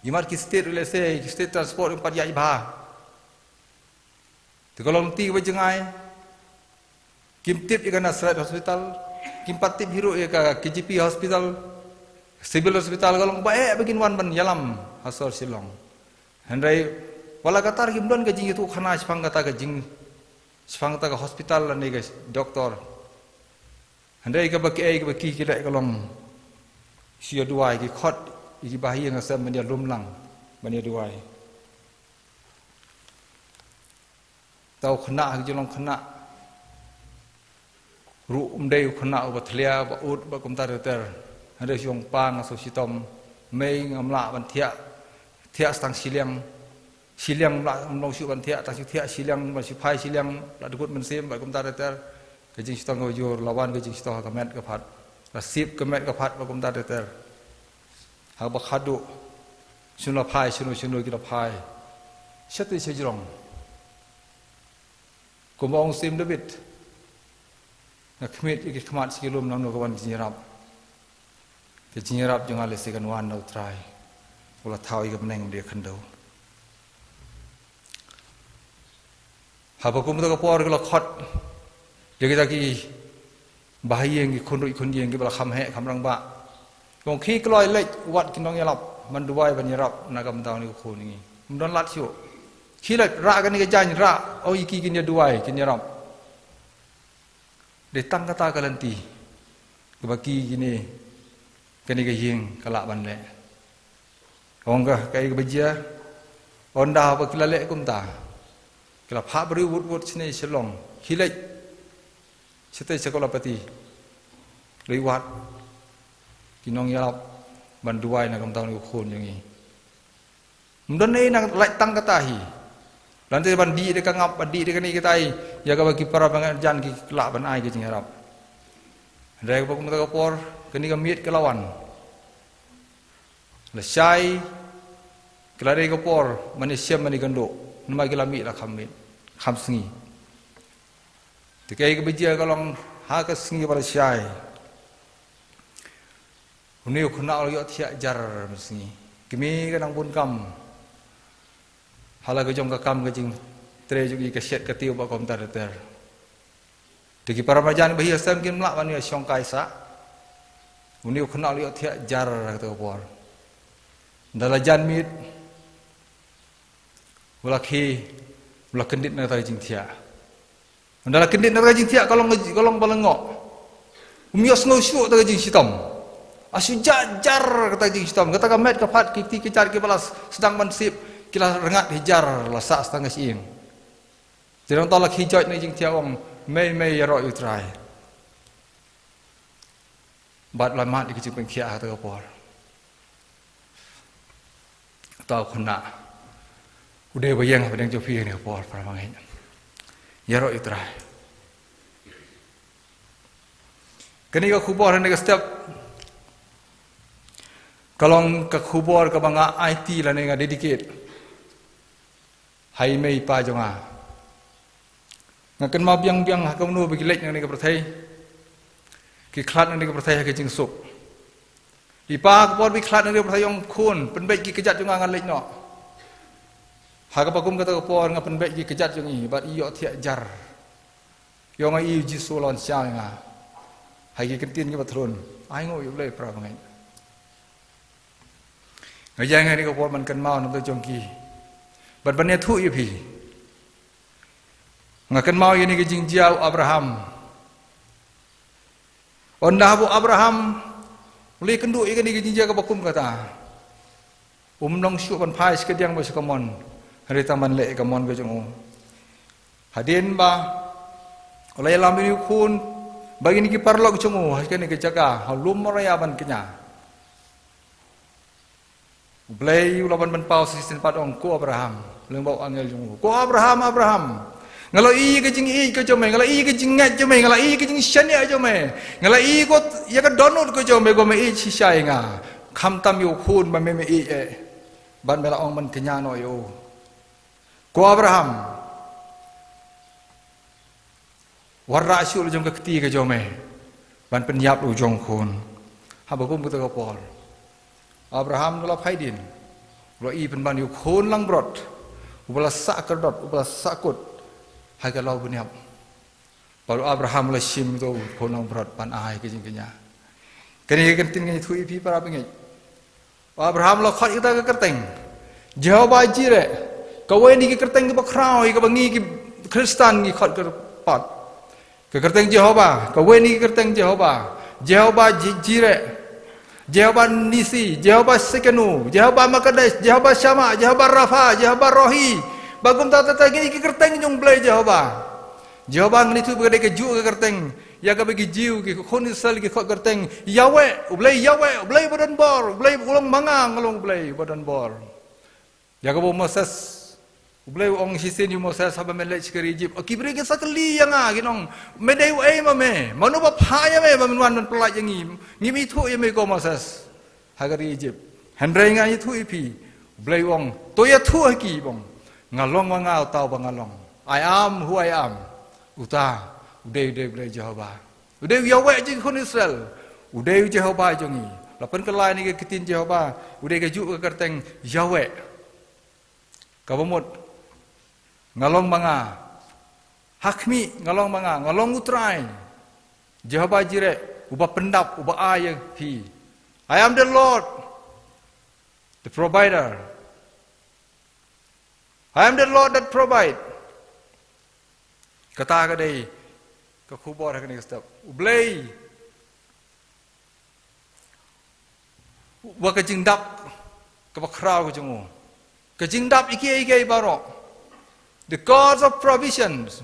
Imat ki state, let's say, ki state transport kim pat ïaid bha. Te ka long lynti kaba jngai. Kim tip ïa ka Nazareth Hospital, kim pat tip hi ruh ïa ka K G P Hospital, Civil Hospital, ka long ba eh ba kin wan ban ïalam ha sor Shillong. Hynrei wat la katta kim don ka jingïathuhkhana shaphang kata ka jing, shaphang kata ka hospital lane ka doktor. Hynrei kaba ki, eh, kaba ki, ki leh ka long shu ïa duwai, ki khot ïa ki bahaïing hasem ban ïa lum lang ban ïa duwai. Te u khynnah ha ka jinglong khynnah ruh um dei u khynnah uba thlia, ba ud, ba kumta ter ter. Hynrei shu ong, pa, nga sngewshitom, mei, ngam lah ban thiah, thiah sa tang shiliang, shiliang ngam lah, ngam long shuh ban thiah, tang shu thiah shiliang, ban shu phai shiliang, la dkut mynsiem, ba kumta ter ter. Ka jingshitom kaba jur, la wan ka jingshitom ha ka met ka phad, la sip ka met ka phad, ba kumta ter ter. Ha kaba khadduh, shano la phai, shano shano ki la phai. Shatei sha jrong. Kumba ong u Syiem David, nga khmih ïa ki khmat sha ki lum, namar ka wan ka jingïarap. Ka jingïarap jong nga lehse kan wan na U Trai, u la thaw ïa ka bneng bad ïa ka khyndew. Haba kum kata ka por ki la khot ïa kita ki bahaïing, ki khun ruh ki khun ïing kiba la kham heh kham rangbah. Ki ong, khie kloi leit wad ki nongïalap ban duwai ban ïarap na ka bynta une u khun ngi. Ym don lad shuh. Khie leit rah kane ka jaiñ, rah, ong ïa ki kin ïa duwai kin ïarap. Dei tang kata ka lynti kaba ki kine, kane ka ïing ka lah ban leh. Ong ka, kaei kaba jia? Ynda ba ki la leh kumta, ki la phah briew wut wut shane Shillong, khie leit shatei sha Kawlapati, leit wad ki nongïalap ban duwai na ka bynta une u khun jong ngi. Ym don ei, nang lait tang kata hi. Lane ban dih da ka ngap, ban dih da kane katai, ïa kaba ki para bangeit jan ki lah ban ai ka jingïarap. Hynrei kaba kum kata ka por, kane ka miet ka la wan. Lashai, ka la dei ka por ban ïashem ban ïakynduh, namar ki la mih la kham miet, kham sngi. Te kaei kaba jia ka long ha ka sngi ba lashai, une u khynnah u la ïohthiah jar mynsngi. Kmie ka nang bun kam ha la ka jong ka kam ka jingtrei jong i, ka shet ka tiew bad kumta ter ter. Te ki para marjan ba hi hasem kim lah ban ïashong kai sah. Une u khynnah u la ïohthiah jar ha kata ka por. Ynda la jan miet, u la khie, u la kyndit na kata ka jingthiah. Ynda la kyndit na kata ka jingthiah, ka long, ka long ba la ngoh. Um ïohsngew shuh kata ka jingshitom. Ashu jah jar kata ka jingshitom. Kata ka met ka phad, ki kti ki jar kiba la sdang ban sip, ki la rngat hi jar, la sah sdang ka shyieng. Te nangta la khie joit na ka jingthiah, ong, "Mei, mei, ïaroh ïa U Trai." Bad la mad ïa ka jingpynkhiah ha kata ka por. Uta u khynnah u dei ba ïeng ha pdeng jong phi ha kane ka por, para bangeit. Ïaroh ïa U Trai. Kane ka khubor ha kane ka step ka long ka khubor kaba nga aiti lane nga dedicate ha i mei i pa jong nga. Nga kynmaw biang biang ha ka mano ba ki leit na kane ka pyrthei. Ki khlad na kane ka pyrthei ha ka jingsuk. I pa, ha ka por ba i khlad na kane ka pyrthei, i ong, "Khun, pynbeit ki kjat jong nga, ngan leit noh." Ha kaba kum kata ka por nga pynbeit ki kjat jong i bad i ïohthiah jar. I ong, "Ai, U Jisu u la wan shaw ïa nga ha ki kyntien kiba thrun." Ai nguh ïa U Blei, para bangeit. Nga ïeng ha kane ka por ban kynmaw na bynta jong ki bad ban ïathuh ïa phi. Nga kynmaw ïa kane ka jingjia u Abraham. Ynda haba u Abraham u la ïakynduh ïa kane ka jingjia kaba kum kata, um long shuh ban phai sha kadiang bad sha kamon, hynrei tang ban leh ïa ka mon ka jong u. Hadien ba u la ïalam ïa une u khun, ba kine ki paralok jong u ha kane ka jaka, ha lum Moria ban kñia. U Blei u la wan ban paw sa shisien pat, ong, "Ko Abraham," lyngba u angel jong u. "Ko Abraham, Abraham. Nga la ïohi ïa ka jingïeit ka jong me, nga la ïohi ïa ka jingngeit jong me, nga la ïohi ïa ka jingshaniah jong me. Nga la ïohi ko ïa ka dohnud ka jong me, ko me ïeit shisha ïa nga. Khamtam ïa u khun ba me me ïeit eh. Bad me la ong ban kñia noh ïa u. Ko Abraham, wanrah shuh la jong ka kti ka jong me ban pynïap la u jong u khun." Haba kum kata ka por, Abraham u la phai dien, u la ïohi pynban ïa u khun langbrot, uba la sah kyrdan, uba la sah kut ha ka law bniap. Bad u Abraham u la shim ïa u khun langbrot ban ai ka jingkñia. Kane ka ktien kan ïathuh ïa phi, para bangeit. U Abraham u la khot ïa kata ka kyrteng Jehovah Jireh, kawei na ki kyrteng kiba khraw ïa kaba ngi ki Khristan ngi khot kyrpad. Ka kyrteng Jehovah, kawei na ki kyrteng Jehovah. Jehovah Ji-, Jireh, Jehovah Nisi, Jehovah Tsidkenu, Jehovah Makadesh, Jehovah Shammah, Jehovah Rapha, Jehovah Rohi. Bad kumta ter ter, kine ki kyrteng jong U Blei Jehovah. Jehovah, ngi ïathuh ba ka dei kajuh ka kyrteng ïa kaba ki Jiw, ki khun Israel ki khot kyrteng Yahweh, U Blei Yahweh, U Blei ba don bor, U Blei u long ma nga, nga long U Blei ba don bor. Ïa kaba u Moses, U Blei u ong shisien ïa u Moses haba me leit sha ka ri Ijipt, ki briew ki sa kylli ïa nga, kin ong, "Me dei uei ma me? Mano ba phah ïa me ba men wan men pyllait ïa ngi? Ngim ithuh ïa me, ko Moses, ha ka ri Ijipt." Hynrei nga ïathuh ïa phi, U Blei u ong, "To ïathuh ha ki, ba ong, nga long ma nga, uta uba nga long. I am who I am." Uta u dei, u dei U Blei Jehovah. U dei u Yahweh jong ki khun Israel. U dei u Jehovah jong ngi. La pynkylla ïa kane ka ktien Jehovah, u dei kajuh ka kyrteng Yahweh. Kaba mut, nga long ma nga. Ha khmih, nga long ma nga, nga long U Trai. Jehovah Jireh, uba pyndap, uba ai ïa phi. I am the Lord, the provider. I am the Lord that provide. Kata ka dei ka khubor ha kane ka step. U Blei, wa ka jingdap kaba khraw ka jong u. Ka jingdap ïa kiei kiei baroh. The God of provisions.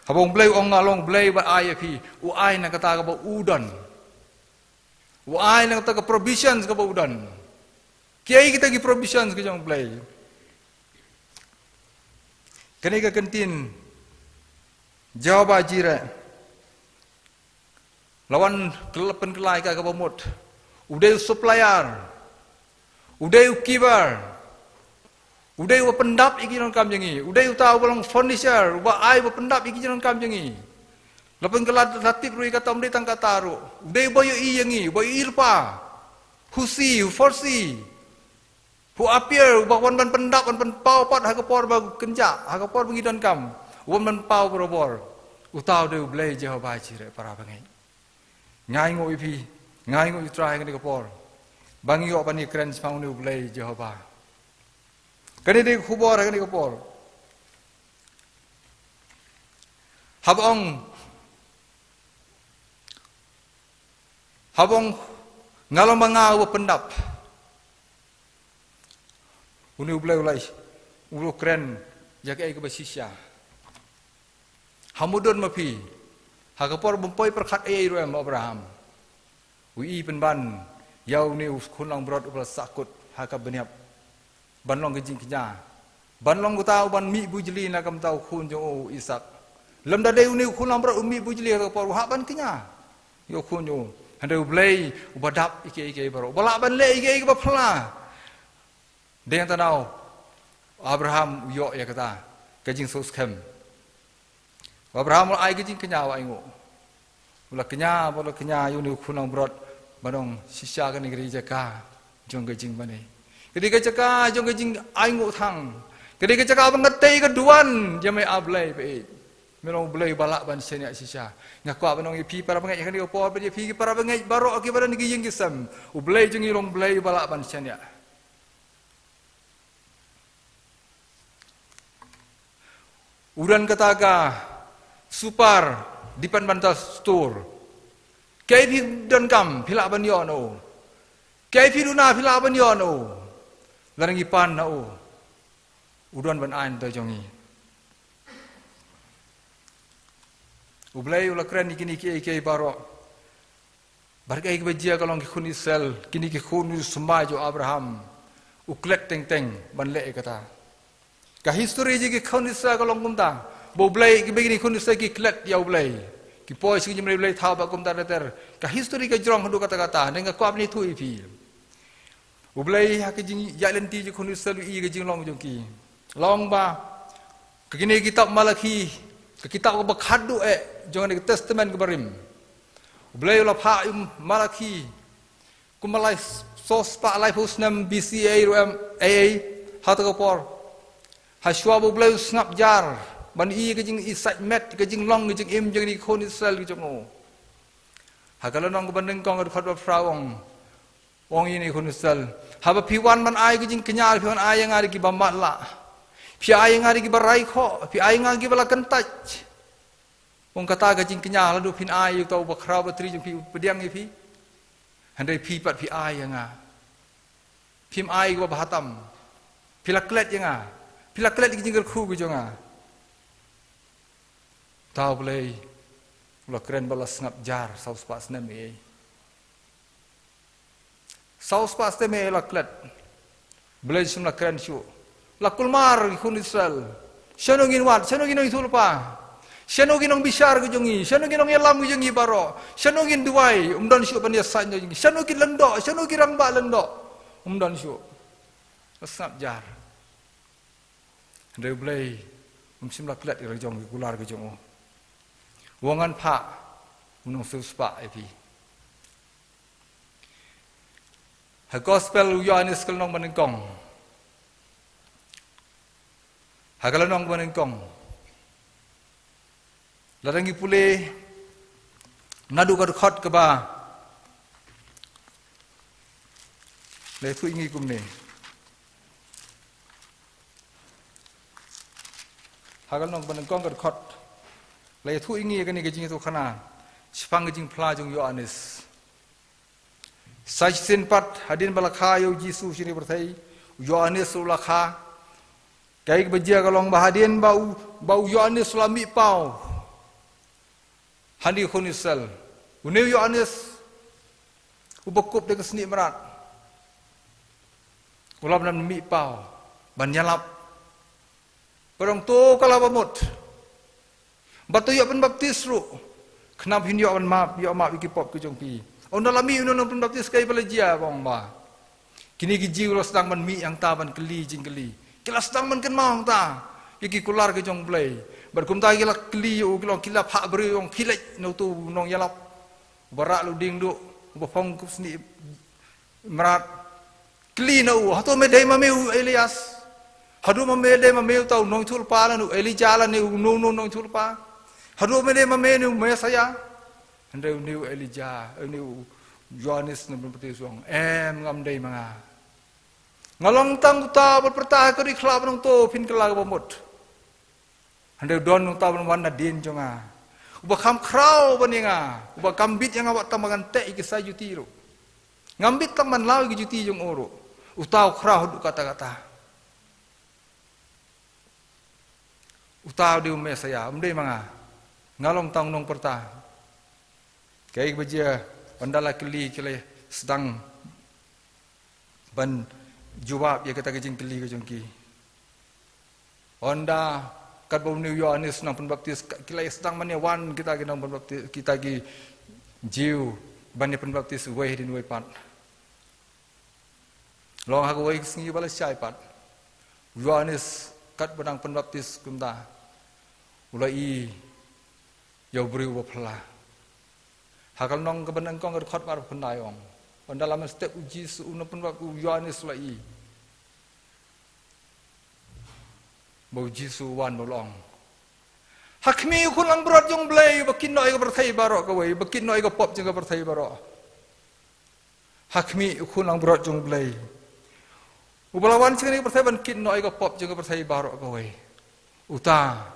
Haba U Blei u ong nga long U Blei ba ai ïa phi, u ai na kata kaba u don. U ai na kata ka provisions kaba u don. Kiei kita ki provisions ka jong U Blei? Kane ka kyntien Jehovah Jireh la wan kylla pynkylla ïa ka kaba mut. U dei u supplier. U dei u giver. U dei uba pyndap ïa ki jingdonkam jong ngi. U dei uta uba long furnisher, uba ai, uba pyndap ïa ki jingdonkam jong ngi. La pynkylla, la tip ruh ïa kata, um dei tang kata ruh. U dei uba ïohi ïa ngi, uba ïohi lypa. Who see, who foresee. Who appear, uba wan ban pyndap, wan pynpaw pat ha ka por ba kynjah, ha ka por ba ngi donkam. Wan pynpaw barabor. Uta u dei U Blei Jehovah Jireh, para bangeit. Nga ainguh ïa phi, nga ainguh ïa U Trai ha kane ka por. Ba ngi ïoh ban ïakren shaphang une U Blei Jehovah. Kane dei ka khubor ha kane ka por. Haba ong, haba ong, nga long ma nga uba pyndap. Une U Blei u la, u la kren ïa kaei kaba shisha. Ha mudon ma phi, ha ka por bym poi pyrkhat ei ei ruh em, Abraham, u i pynban ïa une u khun langbrot uba la sahkut ha ka bniap, ban long ka jingkñia, ban long uta uban mih bujli na ka bynta u khun jong u, u Isaak. Lymda dei une u khun langbrot u mih bujli ha ka por, u hap ban kñia ïa u khun jong u. Hynrei U Blei uba dap ïa kiei kiei baroh, uba lah ban leh ïa kiei kiba phylla. Dei hangta na u Abraham u ïoh ïa kata ka jingsngewskhem. U Abraham u la ai ka jingkñia, u ainguh. U la kñia, u la kñia ïa une u khun langbrot, ban ong shisha kane ka dei ka jaka jong ka jingmane. Ka dei ka jaka jong ka jingainguh thang. Ka dei ka jaka ba nga tei ka duwan ïa me, A Blei, ba ïeit. Me long U Blei uba lah ban shaniah shisha. Nga kwah ban ong ïa phi para bangeit ha kane ka por, bad ïa phi ki para bangeit baroh kiba don ha ki ïing ki sem, U Blei jong ngi u long U Blei uba lah ban shaniah. U don kata ka super dependable store. Kaei phi donkam phi lah ban ïoh na u. Kaei phi duna phi lah ban ïoh na u. Lada ngi pan na u, u don ban ai na bynta jong ngi. U Blei u la kren ïa kine kiei kiei baroh. Bad kaei kaba jia ka long, ki khun Israel, kine ki khun u symbai jong u Abraham, u klet teng teng ban leh ïa kata. Ka history jong ki khun Israel ka long kumta. Ba U Blei, kiba kine ki khun Israel ki klet ïa U Blei, ki poi sha ki jingmane blei thaw ba kumta ter ter. Ka history ka jrong haduh katta katta, hynrei nga kwah ban ïathuh ïa phi. U Blei ha ka jingïaid lynti jong ki khun Israel u i ka jinglong jong ki. La ong ba ka kine ka kitab Malaki, ka kitab kaba khadduh eh jong kane ka Testament kaba rim. U Blei u la phah ïa u Malaki kumba lai saw spah laiphew snem B C A ruh em, A A, ha kata ka por. Ha shuwa ba U Blei u sngap jar ban i ka jingïasaid met, ka jinglong, ka jingim jong kine ki khun Israel ki jong u. Ha ka lynnong kaba nyngkong ka dkhot ba phra u ong, u ong ïa kine ki khun Israel, haba phi wan ban ai ka jingkñia, phi wan ai ïa nga da kiba matlah. Phi ai ïa nga da kiba rai khoh, phi ai ïa nga da kiba la kyntait. Ong kata ka jingkñia, lada phin ai ïa uta uba khraw ba tri jong phi, u pdiang ïa phi. Hynrei phi pat phi ai ïa nga. Phim ai ïa kiba bha tam. Phi la klet ïa nga. Phi la klet ïa ki jingkyrkhu ki jong nga. Uta U Blei u la kren ba la sngap jar saw spah snem ei ei. Saw spah snem ei ei la klet. Blei shym la kren shuh. La kulmar ki khun Israel. Shano ngin wad, shano ki nongïathuhlypa, shano ki nongbishar ki jong ngi, shano ki nongïalam ki jong ngi baroh, shano ngin duwai, um don shuh ban ïasaid noh jong ngi, shano ki lyngdoh, shano ki rangbah lyngdoh, um don shuh. La sngap jar. Hynrei U Blei um shym la klet ïa la ki jong ki kular ki jong u. U ong ngan phah u nongsiewspah ïa phi. Ha Gospel u Ïoannis ka lynnong ba nyngkong, ha ka lynnong ba nyngkong, lada ngi pule naduh ka dkhot kaba, la ïathuh ïa ngi kumne. Ha ka lynnong ba nyngkong ka dkhot, la ïathuh ïa ngi ïa kane ka jingïathuhkhana shaphang ka jingphla jong u Ïoannis. Sa shisien pat hadien ba la kha ïa u Jisu shane pyrthei, u Ïoannis u la kha. Kaei kaba jia ka long ba hadien ba u, ba u Ïoannis u la mih paw ha kine ki khun Israel, une u Ïoannis uba kup da ka snieh mrad, u la ban mih paw ban ïalap Bad ong to ka la ba mut. Bad to ïoh pynbaptis ruh. Khnang phin ïoh ban map, ïoh map ïa ki pop ki jong phi. Ong da la mih u nongpynbaptis kaei ba la jia ba ong ba. Kine ki Jiw la sdang ban mih hangta ban kylli jingkylli. Ki la sdang ban kynmaw hangta. Ïa ki kular ki jong U Blei. Bad kumta ki la kylli ïa u ki la ong ki la phah briew ong phi leit na uto u nongïalap. Uba rah luh dieng luh. Uba phong kup snieh mrad. Kylli na u, hato me dei ma me u Elias? Haduh ma me dei ma me uta u nongïathuhlypa lane u Elijah lane uno uno u nongïathuhlypa? Haduh me dei ma me une u Messaïah? Hynrei une u Elijah, une u Ïoannis nongpynbaptis u ong, em, ngam dei ma nga. Nga long tang uta uba la pyrta ha ka ri khlaw ba ong to phin kylla ka bamut. Hynrei u don uta uban wan nadien jong nga, uba kham khraw ban ïa nga, uba kam bit ïa nga wat tang ba ngan teh ïa ki sai juti ruh. Ngam bit tang ban law ïa ki juti jong u ruh. Uta u khraw haduh katta katta. Uta u dei u Messaïah, um dei ma nga. Nga long tang u nongpyrta. Kaei kaba jia, ynda la kylli ki la sdang ban jubab ïa kita ki jingkylli ka jong ki. Ynda katba une u Ïoannis nongpynbaptis, ki la sdang ban ïa wan kita ki nongpynbaptis, kita ki Jiw ban ïa pynbaptis uwei hadien uwei pat. Long ha kawei ka sngi ba la shai pat, u Ïoannis katba nang pynbaptis kumta, u la i ïa u briew uba phylla. Ha ka lynnong kaba nyngkong ka dkhot ba arphew khyndai ong, ynda la mynstep u Jisu, u nongpynbaptis u Ïoannis u la i ba u Jisu u wan bad u la ong, ha khmih u khun langbrot jong U Blei uba kit noh ïa ka pyrthei baroh kawei, uba kit noh ïa ka pop jong ka pyrthei baroh. Ha khmih u khun langbrot jong U Blei uba la wan sha kane ka pyrthei ban kit noh ïa ka pop jong ka pyrthei baroh kawei. Uta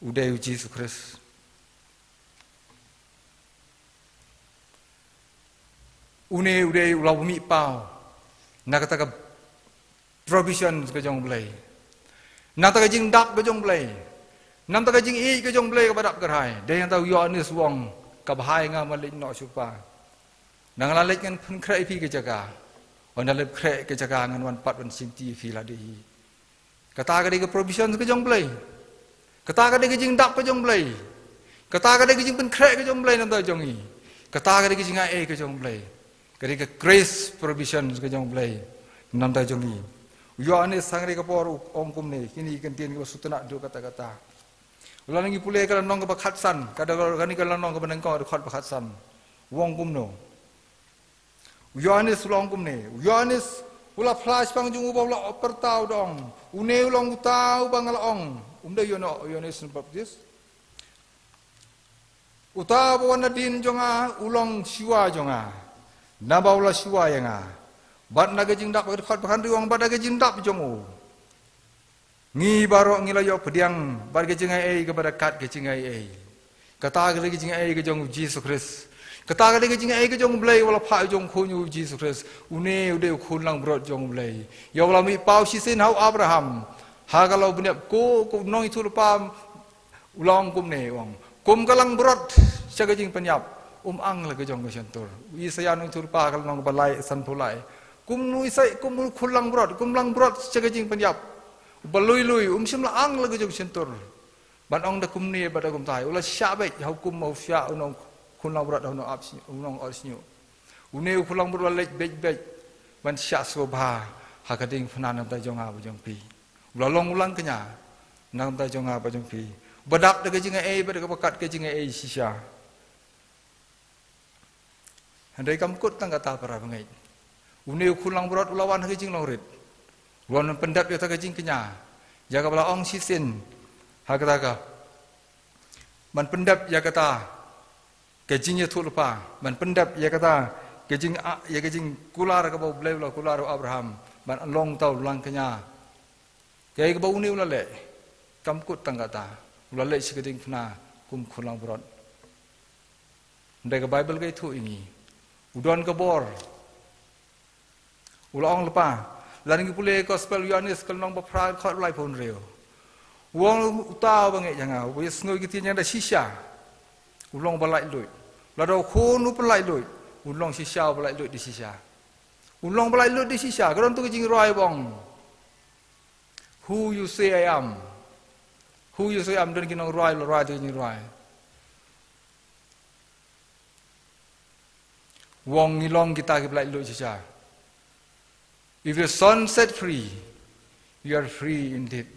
u dei u Jisu Khrist. Une u dei u la mih paw na kata ka provision ka jong U Blei, na kata ka jingdap ka jong U Blei, na kata ka jingïeit ka jong U Blei kaba dap kyrhai. Dei na kata u Ïoannis u ong, kaba hai nga ban leit noh sha U Kpa. Nang la leit ngan pynkhreh ïa phi ka jaka. Ynda la pynkhreh ka jaka ngan wan pat ban shimti ïa phi lade hi. Kata ka dei ka provision ka jong U Blei. Kata ka dei ka jingdap ka jong U Blei. Kata ka dei ka jingpynkhreh ka jong U Blei na ka bynta jong ngi. Kata ka dei ka jingai ei ka jong U Blei. Ka dei ka grace provision ka jong U Blei na ka bynta jong ngi. U Ïoannis ha kane ka por u ong kumne, kine ki kyntien kiba sngewtynnat haduh katta katta. Lada ngi pule ka lynnong kaba khatsan, ka dei kane ka lynnong kaba nyngkong, dkhot ba khatsan. U ong kumno? U Ïoannis u la ong kumne, u Ïoannis u la phla shaphang jong u ba u la pyrta u da ong, une u long uta uba nga la ong, um dei u Ïoannis nongpynbaptis. Uta uba wan nadien jong nga u long shuwa jong nga, naba u la shuwa ïa nga. Bad na ka jingdap, ka dkhot ba khathynriew ong, bad na ka jingdap jong u ngi baroh ngi la ïoh pdiang bad ka jingai ei kaba da kat ka jingai ei. Kata ka dei ka jingai ei ka jong u Jisu Khrist. Kata ka dei ka jingai ei ka jong U Blei uba la phah jong u khun u Jisu Khrist. Une u dei u khun langbrot jong U Blei. Ïa uba la mih paw shisien ha u Abraham. Ha ka la u bniat ko, ko u nongïathuhlypa u la ong kumne u ong, kum ka langbrot sha ka jingpynïap, um ang la ka jong ka shyntur. U Isaïah nongïathuhlypa ha ka lynnong ba lai sanphew lai. Kum u Isaïah, kum u khun langbrot, kum langbrot sha ka jingpynïap. Uba lui lui, um shym la ang la ka jong shyntur. Ban ong da kumne, ba da kumtai. U la shah beit, ha u kum u shah, u nong khun langbrot, u nong ap shñiuh, u nong ot shñiuh. Une u khun langbrot u la leit beit beit ban shah sngewbha ha ka diengphna na ka bynta jong nga bad jong phi. U la long u langkñia na ka bynta jong nga bad jong phi. Ba dap da ka jingai ei, ba da kaba kat ka jingai ei shisha. Hynrei kam kut tang kata para bangeit. Une u khun langbrot u la wan ha ka jinglong rit. U la wan pyndep ïa kata ka jingkñia. Ïa kaba la ong shisien. Ha kata ka. Ban pyndep ïa kata ka jingïathuhlypa. Ban pyndep ïa kata ka jing, ïa ka jingkular kaba U Blei u la kular u Abraham. Ban long uta u langkñia. Kaei kaba une u la leh. Kam kut tang kata. U la leit sha ka diengphna kum khun langbrot. Hynrei ka Baibl ka ïathuh ïa ngi. U don ka bor. U la ong lypa. Lada ngi pule Gospel Ïoannis ka lynnong ba phra dkhot ba laiphew hynriew. U ong uta uba ngeit ïa nga, uba ïasngew ïa ki ktien jong nga da shisha. U long ba laitluid. Lada u khun u pynlaitluid. U long shisha uba laitluid da shisha. U long ba laitluid da shisha. Ka don tu ka jingrwai ba ong. Who you say I am? Hu ïa soi am don ki nongrwai la rwai te ki nongrwai. Wong ngi long kita ki ba laitluid shisha. If your son set free, you are free indeed.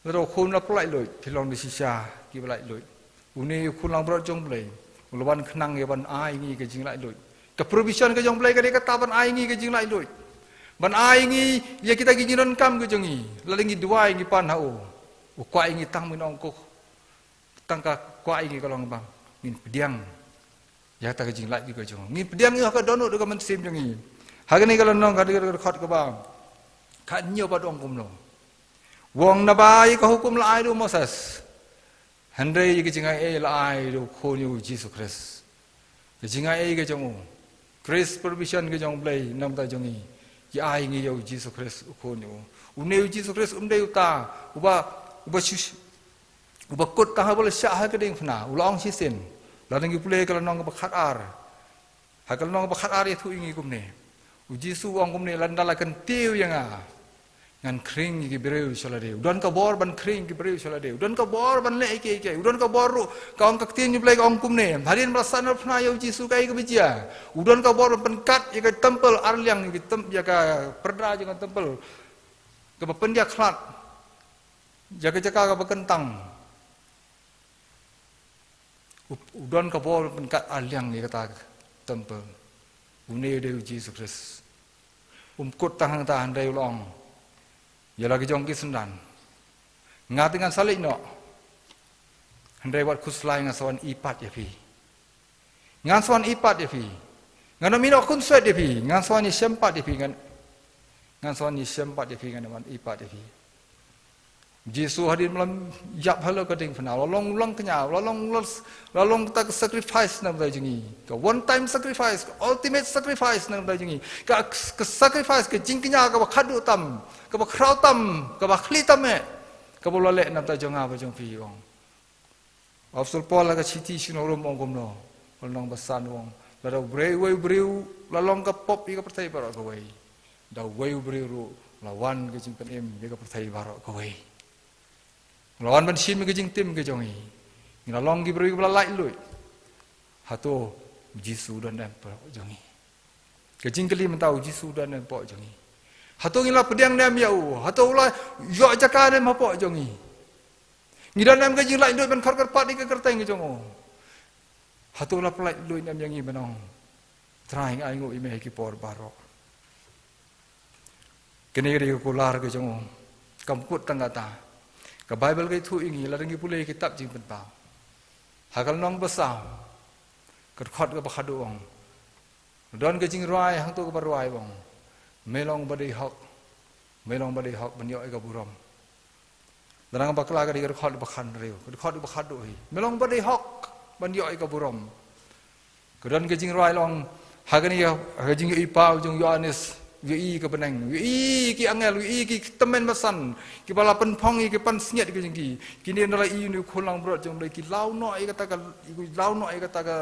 Lada u khun la pynlaitluid, phi long da shisha ki ba laitluid. Une u khun langbrot jong Blei u la wan khnang ïa ban ai ngi ka jinglaitluid. Ka provision ka jong Blei ka dei kata ban ai ngi ka jinglaitluid. Ban ai ngi ïa kita ki jingdonkam ka jong ngi. Lada ngi duwai ngi pan ha u, u kwah ïa ngi tang mynno ko. Tang ka kwah ïa ngi ka long ba ngin pdiang ïa kata ka jinglait ka jong u. Ngin pdiang ïa ka dohnud ka mynsiem jong ngi. Ha kane ka lynnong ka dei ka dkhot kaba khathynñiew ba ong kumno. Wong naba ïa ka hukum la ai da u Moses, hynrei ïa ka jingai ei la ai da u Khun ïa u Jisu Khrist. Ka jingai ei ka jong u, grace provision ka jong Blei namar jong ngi, ki ai ngi ïa u Jisu Khrist u Khun ïa u. Une u Jisu Khrist um dei uta uba, uba shu, uba kut tang haba la shah ha ka diengphna, u la ong shisien. Lada ngi pule ka lynnong kaba khatar, ha ka lynnong kaba khatar ïathuh ïa ngi kumne. U Jisu u ong kumne, lada la kyntiew ïa nga, ngan khring ïa ki briew sha lade. U don ka bor ban khring ïa ki briew sha lade. U don ka bor ban leh ïa kiei kiei. U don ka bor ruh, ka ong ka ktien jong Blei ka ong kumne. Hadien ba la sahnarphna ïa u Jisu kaei kaba jia, u don ka bor ban pynkat ïa ka temple arliang, ïa ka tem-, ïa ka pyrda jong ka temple kaba pyndiah khlad, ïa ka jaka kaba kyntang. U, u don ka bor ban pynkat arliang ïa kata ka temple. Une u dei u Jisu Khrist. Um kut tang hangta, hynrei u la ong ïa la ki jong ki synran, nga te ngan sa leit noh, hynrei wat khuslai, nga sa wan ïa pat ïa phi. Ngan sa wan ïa pat ïa phi. Ngan ym ïehnoh khunswet ïa phi. Ngan sa wan ïashem pat ïa phi. Ngan, ngan sa wan ïashem pat ïa phi. Ngan wan ïa pat ïa phi. Jisu hadien ba la ïap halor ka diengphna, la long, long kñia, la long, la long kata ka sacrifice namar jong ngi. Ka one time sacrifice, ka ultimate sacrifice namar jong ngi. Ka, ka sacrifice, ka jingkñia kaba khadduh tam, kaba khraw tam, kaba khlieh tam eh, kaba la leh namar jong nga bad jong phi, ong. Apostol Paul ha ka shithi sha ki nong Rom u ong kumno? Ka lynnong ba san u ong, lada uwei uwei u briew la long ka pop ïa ka pyrthei baroh kawei, da uwei u briew ruh la wan ka jingpynim ïa ka pyrthei baroh kawei. La wan ban shim ïa ka jingtim ka jong ngi. Ngi la long ki briew kiba la laitluid. Hato u Jisu u don hapoh jong ngi? Ka jingkylli mynta, u Jisu u don hapoh jong ngi? Hato ngi la pdiang ne em ïa u? Hato u la ïoh jaka ne em hapoh jong ngi? Ngi don ne em ka jinglaitluid ban khot kyrpad ïa ka kyrteng ka jong u? Hato la pynlaitluid ne em ïa ngi ban ong, Trai, nga ainguh ïa me ha ki por baroh? Kane ka dei ka kular ka jong u. Kam kut tang kata. Ka Baibl ka ïathuh ïa ngi, lada ngi pule ïa ka kitab Jingpynpaw, ha ka lynnong ba saw, ka dkhot kaba khadduh u ong, don ka jingrwai hangto kaba rwai, u ong, me long ba dei hok, me long ba dei hok ban ïoh ïa ka burom. Lada nga bakla ka dei ka dkhot ba khathynriew, ka dkhot ba khadduh hi, me long ba dei hok ban ïoh ïa ka burom. Ka don ka jingrwai, u ong, ha kane ka, ha ka jingïohipaw jong u Ïoannis, u ïohi ka bneng, u ïohi ki angel, u ïohi ki tymmen basan kiba la pynphong ïa ki pansngiat ka jong ki. Kine ynda la ïohi une u khun langbrot jong U Blei, ki law noh ïa kata ka, ki law noh ïa kata ka,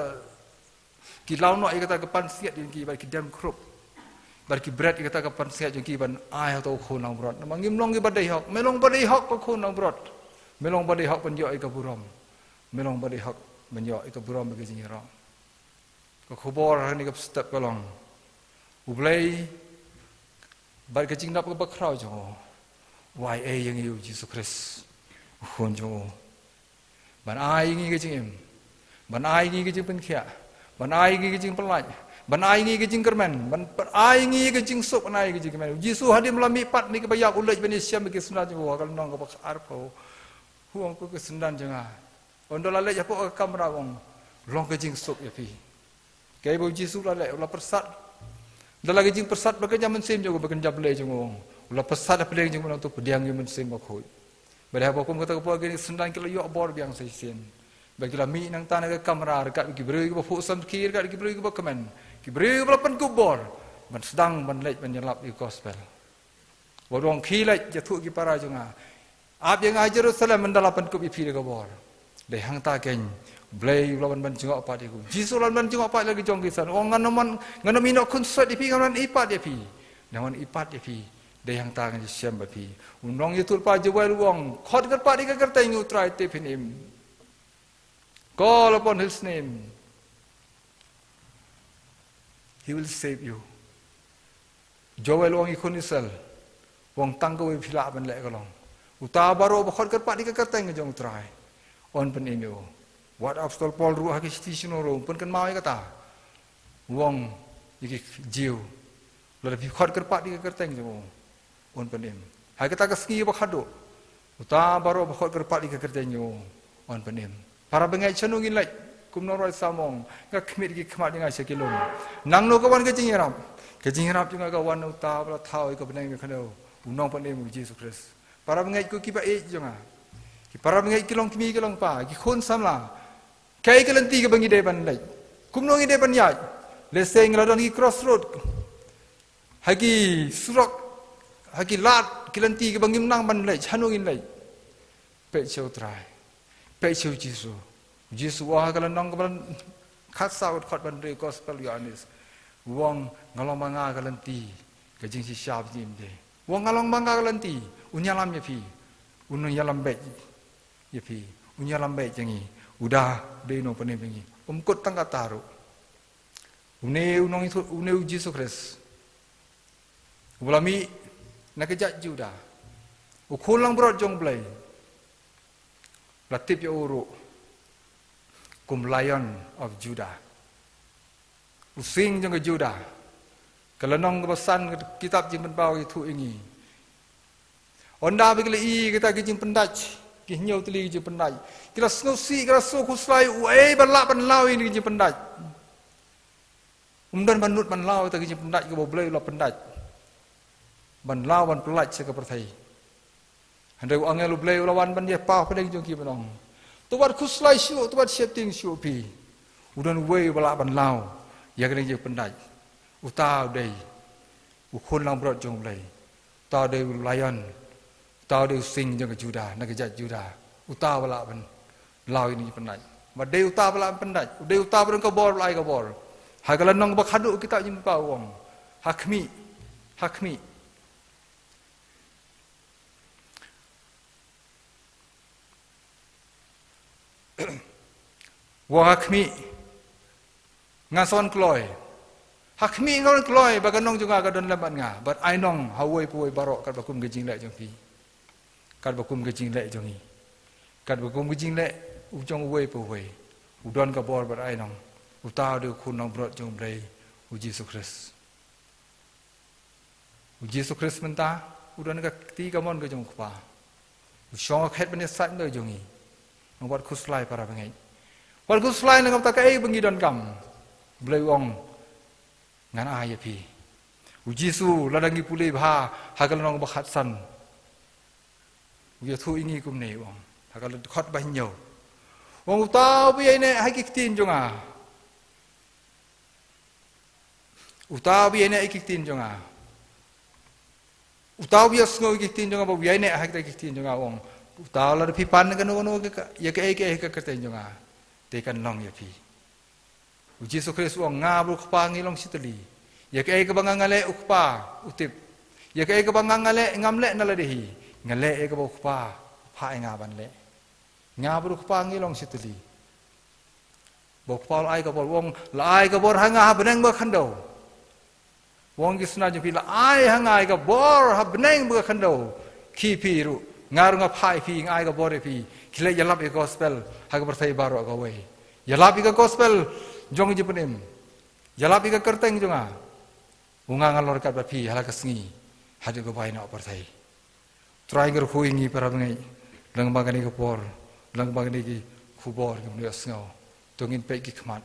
ki law noh ïa kata ka pansngiat jong ki bad ki dem khrup, bad ki bret ïa kata ka pansngiat jong ki ban ai ha uta u khun langbrot. Namar ngim long kiba dei hok. Me long ba dei hok, ko khun langbrot. Me long ba dei hok ban ïoh ïa ka burom. Me long ba dei hok ban ïoh ïa ka burom bad ka jingïaroh. Ka khubor ha kane ka step ka long, U Blei bad ka jingnep kaba khraw jong u, u ai ei ïa ngi ïa u Jisu Khrist, u Khun jong u, ban ai ïa ngi ka jingim, ban ai ïa ngi ka jingpynkhiah, ban ai ïa ngi ka jingpynlait, ban ai ïa ngi ka jingkyrmen, ban, ban ai ïa ngi ka jingsuk, ban ai ïa ngi ka jingkyrmen. U Jisu hadien ba la mihpat na kiba ïap, u leit ban ïashem bad ki synran jong u, ha ka lynnong kaba arphew, u ong, ko ki synran jong nga, ynda la leit hapoh ka kamra, u ong, long ka jingsuk ïa phi. Kaei ba u Jisu u la leh? U la pyrsad. Da la ka jingpyrsad bad ka jingïaid mynsiem jong u, bad ka jingïaid Blei jong u, u la pyrsad ha pdeng jong u, u ong, to pdiang ïa u Mynsiem Bakhuid. Bad haba kum kata ka por, ki synran ki la ïoh bor biang sa shisien. Bad ki la mih nangta na ka kamra ryngkat ki briew kiba phuh samrkhie, ryngkat ki briew kiba kmen, ki briew kiba la pynkup bor ban sdang ban leit ban ïalap ïa ka gospel. Wat ong, khie leit ïathuh ki para jong nga, ap ïa nga ha Jerusalem, ynda la pynkup ïa phi da ka bor. Dei hangta keiñ U Blei u la wan ban jngoh pat ïa u. Jisu u la wan ban jngoh pat ïa la ki jong ki san. U ong, ngan ym wan, ngan ym ïehnoh khunswet ïa phi, ngan wan ïa pat ïa phi. Ngan wan ïa pat ïa phi. Dei hangta ngan ïashem bad phi. U nongïathuhlypa Joel u ong, khot kyrpad ïa ka kyrteng U Trai te phin im. Call upon his name. He will save you. Joel u ong ïa ki khun Israel, u ong tang kawei phi lah ban leh ka long, uta baroh ba khot kyrpad ïa ka kyrteng jong U Trai, un pynim ïa u. Wat Apostol Paul ruh ha ki shithi sha u Rom u pynkynmaw ïa kata. U ong ïa ki Jiw, lada phi khot kyrpad ïa ka kyrteng jong u, un pynim. Ha kata ka sngi ba khadduh, uta baroh ba khot kyrpad ïa ka kyrteng jong u, un pynim. Para bangeit, shano ngin leit? Kumno Trai Salm u ong, nga khmied ïa ki khmat jong nga sha ki lum. Nangno ka wan ka jingïarap? Ka jingïarap jong nga ka wan na uta ba la thaw ïa ka bneng ka khyndew, u Nongpynim U Jisu Khrist. Para bangeit ko kiba ïeit jong nga, ki para bangeit ki longkmie ki longpa, ki khun samla, kaei ka lynti kaba ngi dei ban leit? Kumno ngi dei ban ïaid? Lehse ngi la don ki crossroad, ha ki surok, ha ki lad, ki lynti kiba ngim nang ban leit, shano ngin leit? Peit sha U Trai. Peit sha U Jisu. U Jisu u ong ha ka lynnong kaba khadsaw, dkhot ba hynriew, Gospel Ïoannis. U ong, nga long ma nga ka lynti, ka jingshisha bad jingim de. U ong, nga long ma nga ka lynti. Un ïalam ïa phi. Un ïalam beit ïa phi. Un ïalam beit ïa ngi. U da dei u Nongpynim ïa ngi. Um kut tang kata ruh. Une u nongïathuh, une U Jisu Khrist, uba la mih na ka jaid Judah, u khun langbrot jong U Blei, la tip ïa u ruh kum Lion of Judah, u sing jong ka Judah. Ka lynnong kaba san ka kitab Jingpynpaw ka ïathuh ïa ngi, ynda ba ki la ïohi kita ki jingpyndait, ki hynñiew tylli ki jingpyndait, ki la sngewsih, ki la sngew khuslai, uei ba lah ban law ïa ki jingpyndait? Um don ba nud ban law ïa kita ki jingpyndait kiba U Blei u la pyndait, ban law ban pyllait sha ka pyrthei. Hynrei u angel U Blei u la wan ban ïa paw pdeng jong ki ban ong, to wat khuslai shuh, to wat sheptieng shuh phi. U don uwei uba lah ban law ïa kane ka jingpyndait. Uta u dei u khun langbrot jong U Blei. Uta u dei u Lion. Uta u dei u sing jong ka Judah, na ka jaid Judah. Uta uba lah ban law ïa kane ka jingpyndait. Ba dei uta uba lah ban pyndait. U dei uta ba don ka bor, ba la ai ka bor. Ha ka lynnong ba khadduh kitab Jingpynpaw u ong, ha khmih, ha khmih. Wa ha khmih nga sa wan kloi. Ha khmih nga wan kloi, ba ka nong jong nga ka don lem bad nga. Bad ai nong ha uwei pa uwei baroh katba kum ka jingleh jong phi, katba kum ka jingleh jong ngi, katba kum ka jingleh u jong uwei pa uwei. U don ka bor bad ai nong. Uta u dei u khun langbrot jong U Blei, U Jisu Khrist. U Jisu Khrist mynta u don ka kti kamon ka jong U Kpa. U shong ha khet ban ïasaid na ka jong ngi. Wat khuslai para bangeit. Wat khuslai na ka bynta kaei ba ngi donkam. U Blei u ong, ngan ai ïa phi. U Jisu, lada ngi pule bha ha ka lynnong ba khatsan, u ïathuh ïa ngi kumne, u ong ha ka dkhot ba hynñiew, u ong, uta uba ïaineh ha ki ktien jong nga. Uta uba ïaineh ha ki ktien jong nga. Uta uba ïohsngew ïa ki ktien jong nga, ba u ïaineh ha kita ki ktien jong nga, u ong, uta lada phi pan kano kano ka, ïa kaei kaei ha ka kyrteng jong nga, te kan long ïa phi. U Jisu Khrist u ong, nga bad U Kpa ngi long shitylli. Ïa kaei kaba nga nga leh, U Kpa u tip. Ïa kaei kaba nga nga leh, ngam leh na lade hi. Nga leh ïa kaba U Kpa u phah ïa nga ban leh. Nga bad U Kpa ngi long shitylli. Ba U Kpa u la ai ka bor, u ong, la ai ka bor ha nga ha bneng bad khyndew. U ong ki sna jong phi, la ai ha nga ïa ka bor ha bneng bad khyndew. Khie phi ruh, nga ruh nga phah ïa phi, nga ai ka bor ïa phi. Khie leit ïalap ïa ka gospel ha ka pyrthei baroh kawei. Ïalap ïa ka gospel jong ka jingpynim. Ïalap ïa ka kyrteng jong nga. U nga nga lor kat bad phi ha la ka sngi haduh ka bai noh pyrthei. Trai, nga kyrkhu ïa ngi para bangeit, lyngba kane ka por, lyngba kane ki khubor ngin ïohsngew. To ngin peit ki khmat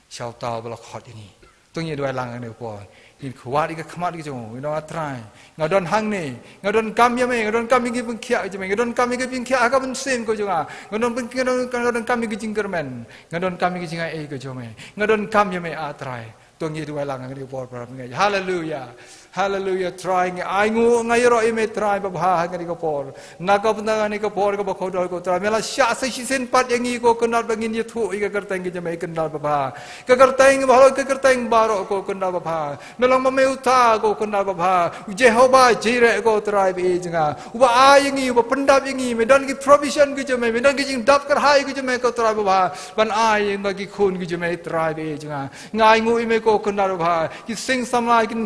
sha uta uba la khot ïa ngi. To ngin duwai lang kane ka por. Ngin khwat ïa ka khmat ka jong u, ngin ong, A Trai, nga don hangne, nga donkam ïa me, nga donkam ïa ki jingpynkhiah ka jong me, nga donkam ïa ki jingpynkhiah ha ka mynsiem ka jong nga, nga don pyn-, nga don, nga donkam ïa ki jingkyrmen, nga donkam ïa ki jingai ei ka jong me, nga donkam ïa me, A Trai. To ngin duwai lang kane ka por para bangeit. Haleluya. Haleluya, Trai, nga ainguh, nga ïaroh ïa me, Trai babha, ha kane ka por. Na ka bynta kane ka por kaba kordor, ko Trai, me la shah sa shisien pat ïa ngi, ko Kynrad, ba ngin ïathuh ïa ka kyrteng ka jong me, Kynrad babha. Ka kyrteng bahalor ki kyrteng baroh, ko Kynrad babha. Me long ma me uta, ko Kynrad babha. U Jehobah Jireh, ko Trai ba ïeit jong nga. Uba ai ïa ngi, uba pyndap ïa ngi, me don ki provision ki jong me, me don ki jingdap kyrhai ki jong me, ko Trai babha. Ban ai ïa ngi ki khun ki jong me, Trai ba ïeit jong nga. Nga ainguh ïa me, ko Kynrad babha. Ki sing samla kin,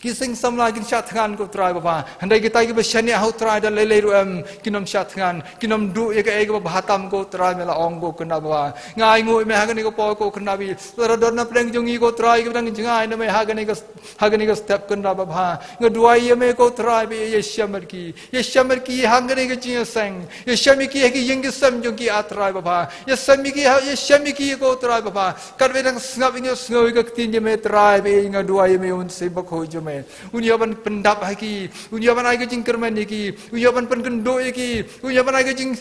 ki sing samla kin shah thngan, ko Trai babha. Hynrei kita kiba shaniah ha u Trai da lei lei ruh em, kin ym shah thngan, kin ym duh ïa kaei kaba bha tam, ko Trai, me la ong, ko Kynrad babha. Nga ainguh ïa me ha kane ka por, ko Kynrad babha. Lada don na pdeng jong ngi, ko Trai, kiba dang jngai na me ha kane ka, ha kane ka step, Kynrad babha. Nga duwai ïa me, ko Trai, ba ïa, ïashem bad ki. Ïashem bad ki ha kane ka jingïaseng. Ïashem ïa ki ha ki ïing ki sem jong ki, ah Trai babha. Ïashem ïa ki ha, ïashem ïa ki, ko Trai babha. Katba dang sngap ïa ngi, sngew ïa ka ktien jong me, Trai ba ïeit, nga duwai ïa me, U Mynsiem Bakhuid jong me. Un ïoh ban pyndap ha ki. Un ïoh ban ai ka jingkyrmen ïa ki. Un ïoh ban pynkynduh ïa ki. Un ïoh ban ai ka jing,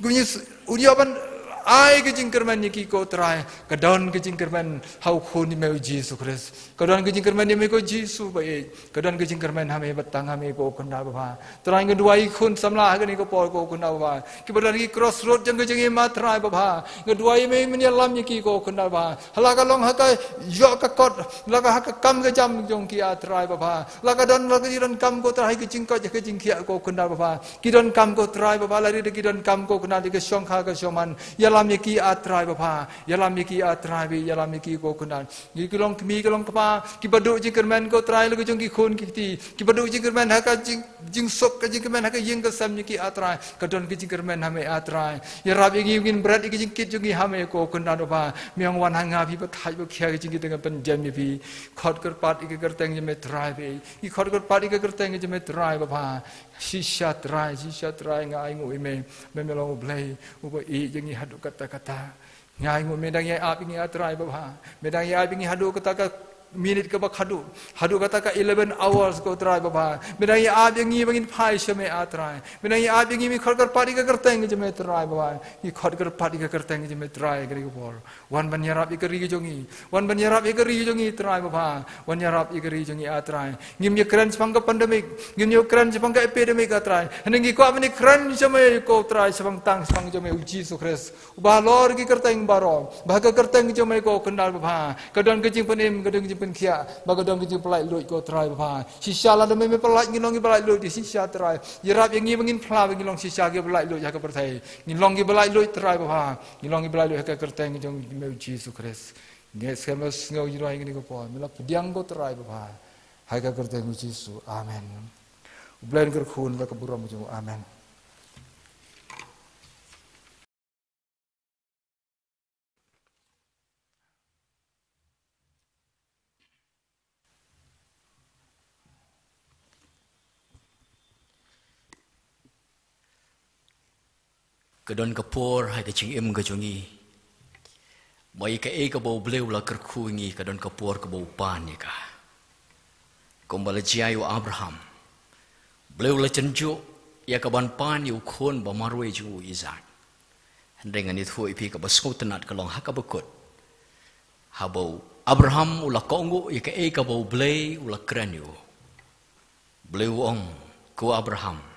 un ïoh, un ïoh ban ai ka jingkyrmen ïa ki, ko Trai. Ka don ka jingkyrmen ha u Khun jong me, U Jisu Khrist. Ka don ka jingkyrmen ïa me, ko Jisu ba ïeit. Ka don ka jingkyrmen ha me, ba tang ha me, ko Kynrad babha. Trai, nga duwai ïa ki khun samla ha kane ka por, ko Kynrad babha. Kiba don ha ki crossroad jong ka jingim, ah Trai babha. Nga duwai ïa me, men ïalam ïa ki, ko Kynrad babha. Hala ka long ha ka ïoh ka kot, la ka ha ka kam ka jam jong ki, ah Trai babha. La ka don, la ka ki donkam, ko Trai, ha ka jingkoit, ha ka jingkhiah, ko Kynrad babha. Ki donkam, ko Trai babha, lada ki donkam, ko Kynrad, ha ka shongkha ka shongman. Ïalam ïa ki, ah Trai babha. Ïalam ïa ki, ah Trai ba ïeit, ïalam ïa ki, ko Kynrad. Ki, ki long kmie, ki long kpa, kiba duh jingkyrmen, ko Trai, la ka jong ki khun ki kti, kiba duh jingkyrmen ha ka jing, jingsuk, ka jingkyrmen ha ka ïing ka sem jong ki, ah Trai. Ka don ka jingkyrmen ha me, ah Trai. Ïarap ïa ngi, ngin bret ïa ka jingkit jong ngi ha me, ko Kynrad babha. Me ong, wan ha nga phi ba thait ba khia ka jingkit, te ngan pynjem ïa phi. Khot kyrpad ïa ka kyrteng jong me, Trai ba ïeit. Ngi khot kyrpad ïa ka kyrteng jong me, Trai babha. Shisha, Trai, shisha, Trai, nga ainguh ïa me. Me, me long U Blei uba ïeit ïa ngi haduh katta katta. Nga ainguh, me dang ïa ap ïa ngi, ah Trai babha. Me dang ïa ap ïa ngi haduh kata ka minit kaba khadduh, haduh kata ka eleven hours, ko Trai babha. Me dang ïa ap ïa ngi ba ngin phai sha me, ah Trai. Me dang ïa ap ïa ngi, me khot kyrpad ïa ka kyrteng jong me, Trai babha. Ngi khot kyrpad ïa ka kyrteng jong me, Trai, ha kane ka por. Wan ban ïarap ïa ka ri jong ngi. Wan ban ïarap ïa ka ri jong ngi, Trai babha. Wan ïarap ïa ka ri jong ngi, ah Trai. Ngim ïakren shaphang ka pandemic. Ngim ïakren shaphang ka epidemic, ah Trai. Hynrei ngi kwah ban ïakren sha me, ko Trai, shaphang tang, shaphang jong me, U Jisu Khrist. Uba halor ki kyrteng baroh, ba ha ka kyrteng jong me, ko Kynrad babha, ka don ka jingpynim, ka don ka jingpynkhiah, ba ka don ka jingpyllait luid, ko Trai babha. Shisha lada me, me pyllait, ngin long kiba lait luid, shisha, Trai. Ïarap ïa ngi ba ngin phla, ba ngin long shisha kiba lait luid ha ka pyrthei. Ngin long kiba lait luid, Trai babha. Ngin long kiba lait luid ha ka kyrteng jong me, U Jisu Khrist. Ngi skhem, sngew, ïa ngi, ngi ko por, me la pdiang, ko Trai babha. Ha ka kyrteng U Jisu. Amen. U Blei un kyrkhu na ka burom jong u. Amen. Ka don ka por ha ka jingim ka jong ngi, ba ïa kaei kaba U Blei u la kyrkhu ïa ngi, ka don ka por kaba u pan ïa ka. Kumba la jia ïa u Abraham, U Blei u la tynjuh ïa ka ban pan ïa u khun ba marwei jong u, Isaak. Hynrei ngan ïathuh ïa phi, kaba sngewtynnat ka long ha kaba kut, haba u Abraham u la kohnguh ïa kaei kaba U Blei u la kren ïa u, U Blei u ong, ko Abraham,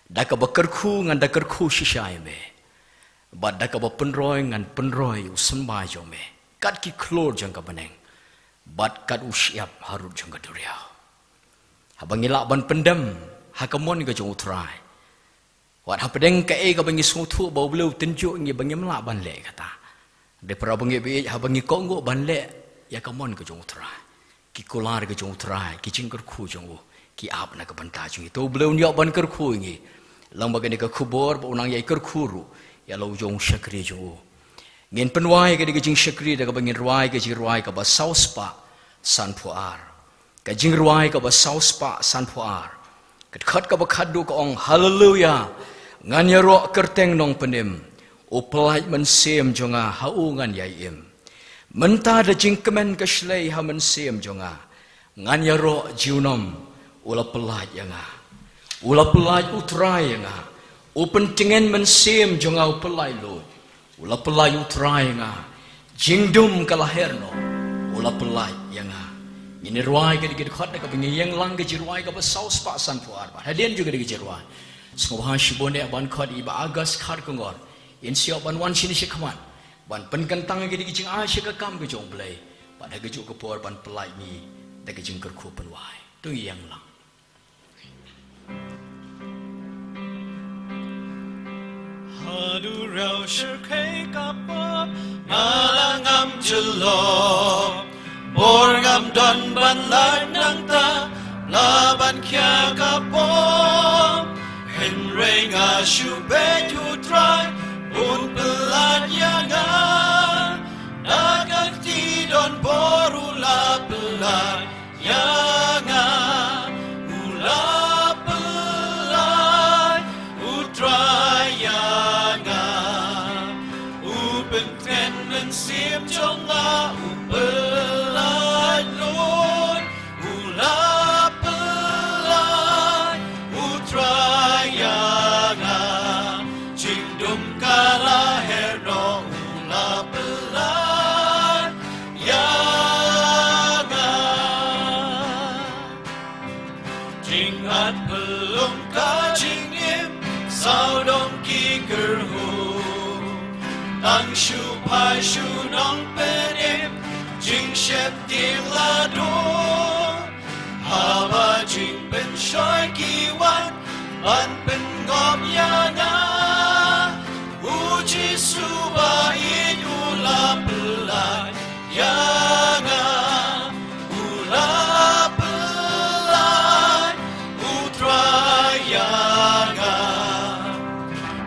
da kaba kyrkhu ngan da kyrkhu shisha ïa me, bad da kaba pynroi ngan pynroi ïa u symbai jong me kat ki khlur jong ka bneng, bad kat u shyiap harud jong ka duriaw. Haba ngi lah ban pyndem ha ka mon ka jong U Trai, wat hapdeng kaei kaba ngi sngewthuh ba U Blei u tynjuh ïa ngi ba ngim lah ban leh kata. Dei para bangeit baieit, haba ngi kohnguh ban leh ïa ka mon ka jong U Trai, ki kular ka jong U Trai, ki jingkyrkhu jong u, ki ap na ka bynta jong ngi. To U Blei un ïoh ban kyrkhu ïa ngi. Lang ba kane ka khubor ba u nang ïai kyrkhu ruh ïa la u jong u shakri jong u. Ngin pynwai ka dei ka jingshakri da kaba ngin rwai ka jingrwai kaba saw spah sanphew ar. Ka jingrwai kaba saw spah sanphew ar. Ka dkhot kaba khatduh ka ong, Haleluya! Ngan ïaroh kyrteng nongpynim, u pyllait mynsiem jong nga, ha u ngan ïai im. Mynta da jingkmen ka shlei ha mynsiem jong nga, ngan ïaroh junom, u la pyllait ïa nga. U la pyllait U Trai ïa nga. U pyntngen mynsiem jong nga u pyllait luid. U la pyllait U Trai ïa nga. Jingdum ka la her noh. U la pyllait ïa nga. Ngin rwai ka dei ka dkhot na kaba ngi ïeng lang ka jingrwai kaba saw spah sanphew ar bad hadien jong ka dei ka jingrwai, sngewbha shibun eh ban khot i Bah August Kharkongor. Ngin sa ïoh ban wan shane shakhmat ban pynkyntang ka dei ka jingai sha ka kam ka jong U Blei. Bad ha kajuh ka por ban pynlait ngi da ka jingkyrkhu pynwai. To ngin ïeng lang. Haduh riewshyrkhei ka pop nga la ngam jyllop, bor ngam don ban lait nangta la ban khia ka pop. Hynrei nga shu beit U Trai un pynlait ïa nga. Na ka kti donbor u la pynlait ïa nga, u la pynlait U Trai ïa nga. U pyntngen mynsiem jong nga, u pynlait lut, u la pynlait U Trai ïa nga. Jingdum ka la her noh, u la pynlait ïa nga. Jingat pylung ka jingim, sawdong ki kyrhuh. Tang shu phai shu nongpynim, jingsheptieng la duh. Haba jingpynshoi ki wan ban pynngop ïa nga, U Jisu ba ïeit u la pynlait ïa nga, u la pynlait U Trai ïa nga.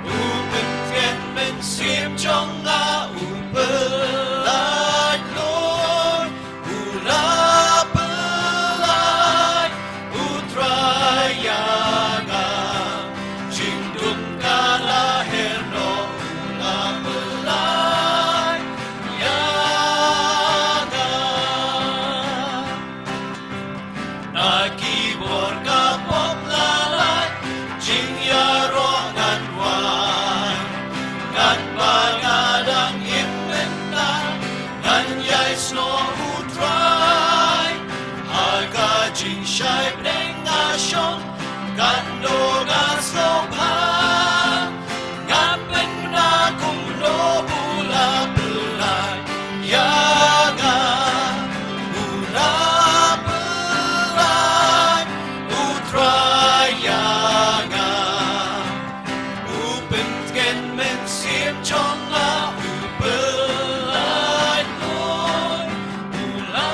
U pyntngen mynsiem jong nga, u pynlait lut, u la pynlait U Trai ïa nga. Jingdum ka la her noh, u la pynlait ïa nga. Na ki bor ka pop la lait, jingïaroh ngan wai. Ngan ba nga dang im mynta, ngan ïai snoh U Trai. Ha ka jingshai bneng nga shong, kan duh nga sngewbha. Ngan pynbna kumno ba u la pynlait ïa nga, u la pynlait U Trai ïa nga. U pyntngen mynsiem jong nga, u pynlait lut, u la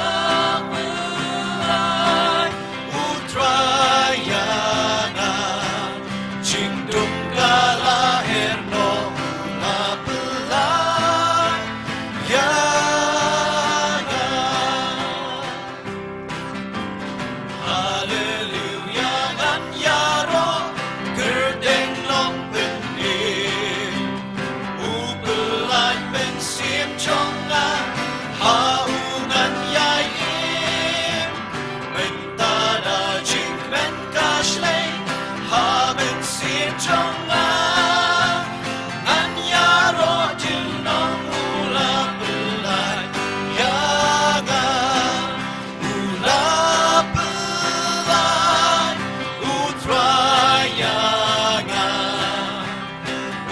pynlait U Trai ïa nga. Jingdum ka la her noh, u la pynlait ïa nga. Haleluia, ngan ïaroh kyrteng long pynim. U pynlait mynsiem jong nga, ha u ngan ïai im. Mynta da jingkmen ka shlei ha mynsiem jong nga. Ngan ïaroh junom, u la pynlait ïa nga. U la pynlait U Trai ïa nga.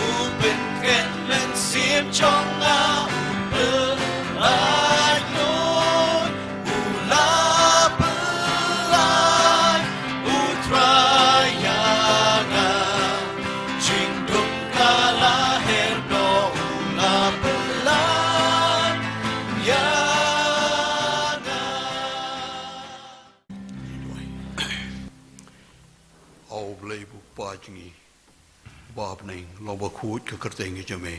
U pynkhreh mynsiem jong nga, u pynlait lut, u la pynlait U Trai ïa nga. Jingdum ka la her noh, u la pynlait ïa nga. O Blei ba Kpa jong ngi ba ha bneng, long ba khuid ka kyrteng ka jong me.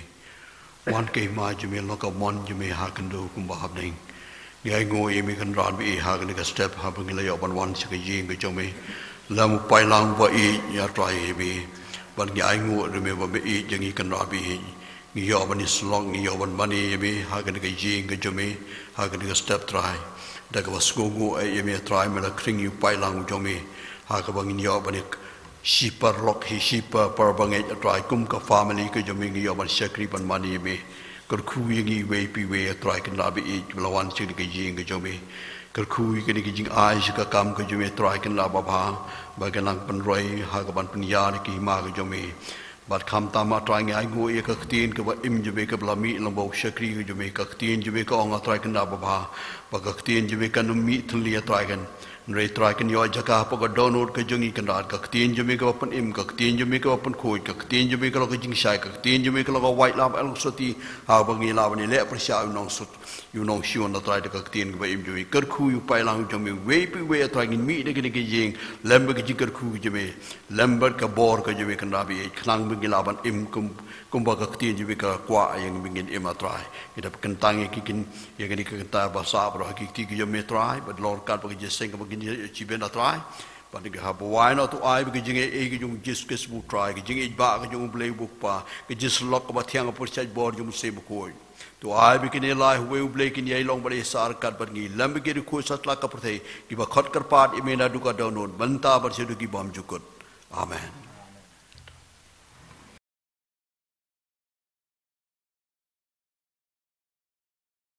Wan ka hima jong me, long ka mon jong me ha khyndew kumba ha bneng. Ngi ainguh ïa me Kynrad ba ïeit ha kane ka step haba ngi la ïoh ban wan sha ka ïing ka jong me. Lem u paidlang ba ïeit, ïa Trai ïa me. Bad ngi ainguh ïa me ba me ïeit ïa ngi Kynrad ba ïeit. Ngi ïoh ban ïasyllok, ngi ïoh ban mane ïa me ha kane ka ïing ka jong me, ha kane ka step Trai. Da kaba sngewnguh ïa me Trai, me la khring ïa u paidlang jong me. Ha kaba ngin ïoh ban ïa shi paralok hi shi pa, parabangeit Trai, kum ka family ka jong me ngi ïoh ban shakri ban mane ïa me. Kyrkhu ïa ngi iwei pa iwei, A Trai Kynrad ba ïeit, ba la wan sha kane ka ïing ka jong me. Kyrkhu ïa kane ka jingai sha ka kam ka jong me, A Trai Kynrad babha, ba kan nang pynroi ha ka ban pynïar ïa ka hima ka jong me. Bad khamtam, A Trai, ngi ainguh ïa ka ktien kaba im jong me kaba la mih lyngba u shakri ka jong me, ka ktien jong me ka ong, A Trai Kynrad babha, ba ka ktien jong me kan ym mih thylli, A Trai, kan Hynrei Trai, kan ïoh jaka hapoh ka dohnud ka jong ngi Kynrad, ka ktien jong me kaba pynim, ka ktien jong me kaba pynkhuid, ka ktien jong me ka long ka jingshai, ka ktien jong me ka long ka waitlam, L Soti, haba ngi lah ban ïaleh pyrshah ïa u nongsut, ïa u nongshun, A Trai, da ka ktien kaba im jong me. Kyrkhu ïa u paidlang jong me, iwei pa iwei, A Trai, ngin mih na kane ka ïing lem bad ka jingkyrkhu ka jong me, lem bad ka bor ka jong me Kynrad ba ïeit, khnang ba ngi lah ban im kum kumba ka ktien jong me ka kwah ïa ngi ba ngin im, A Trai. Ngi da pynkyntang ïa ki kin, ïa kine ki kynta ba sah baroh ha ki kti ki jong me, Trai, bad long ryngkat bad ka jingïaseng kaba ngin ïa achieve, A Trai. Bad ngi hap ban wai noh, to ai ba ka jingïeit ka jong u Jisu Khrist u Trai, ka jingïeit ba ka jong u Blei u Kpa, ka jingsyllok kaba thiang, ka pyrshah bor jong u Mynsiem Bakhuid, to ai ba kine lai ha uwei u Blei kin ïai long bad ïai sah ryngkat bad ngi lem bad ki riewkhuid satlak ka pyrthei, kiba khot kyrpad ïa me naduh ka dohnud, mynta bad shaduh ki bymjukut. Amen.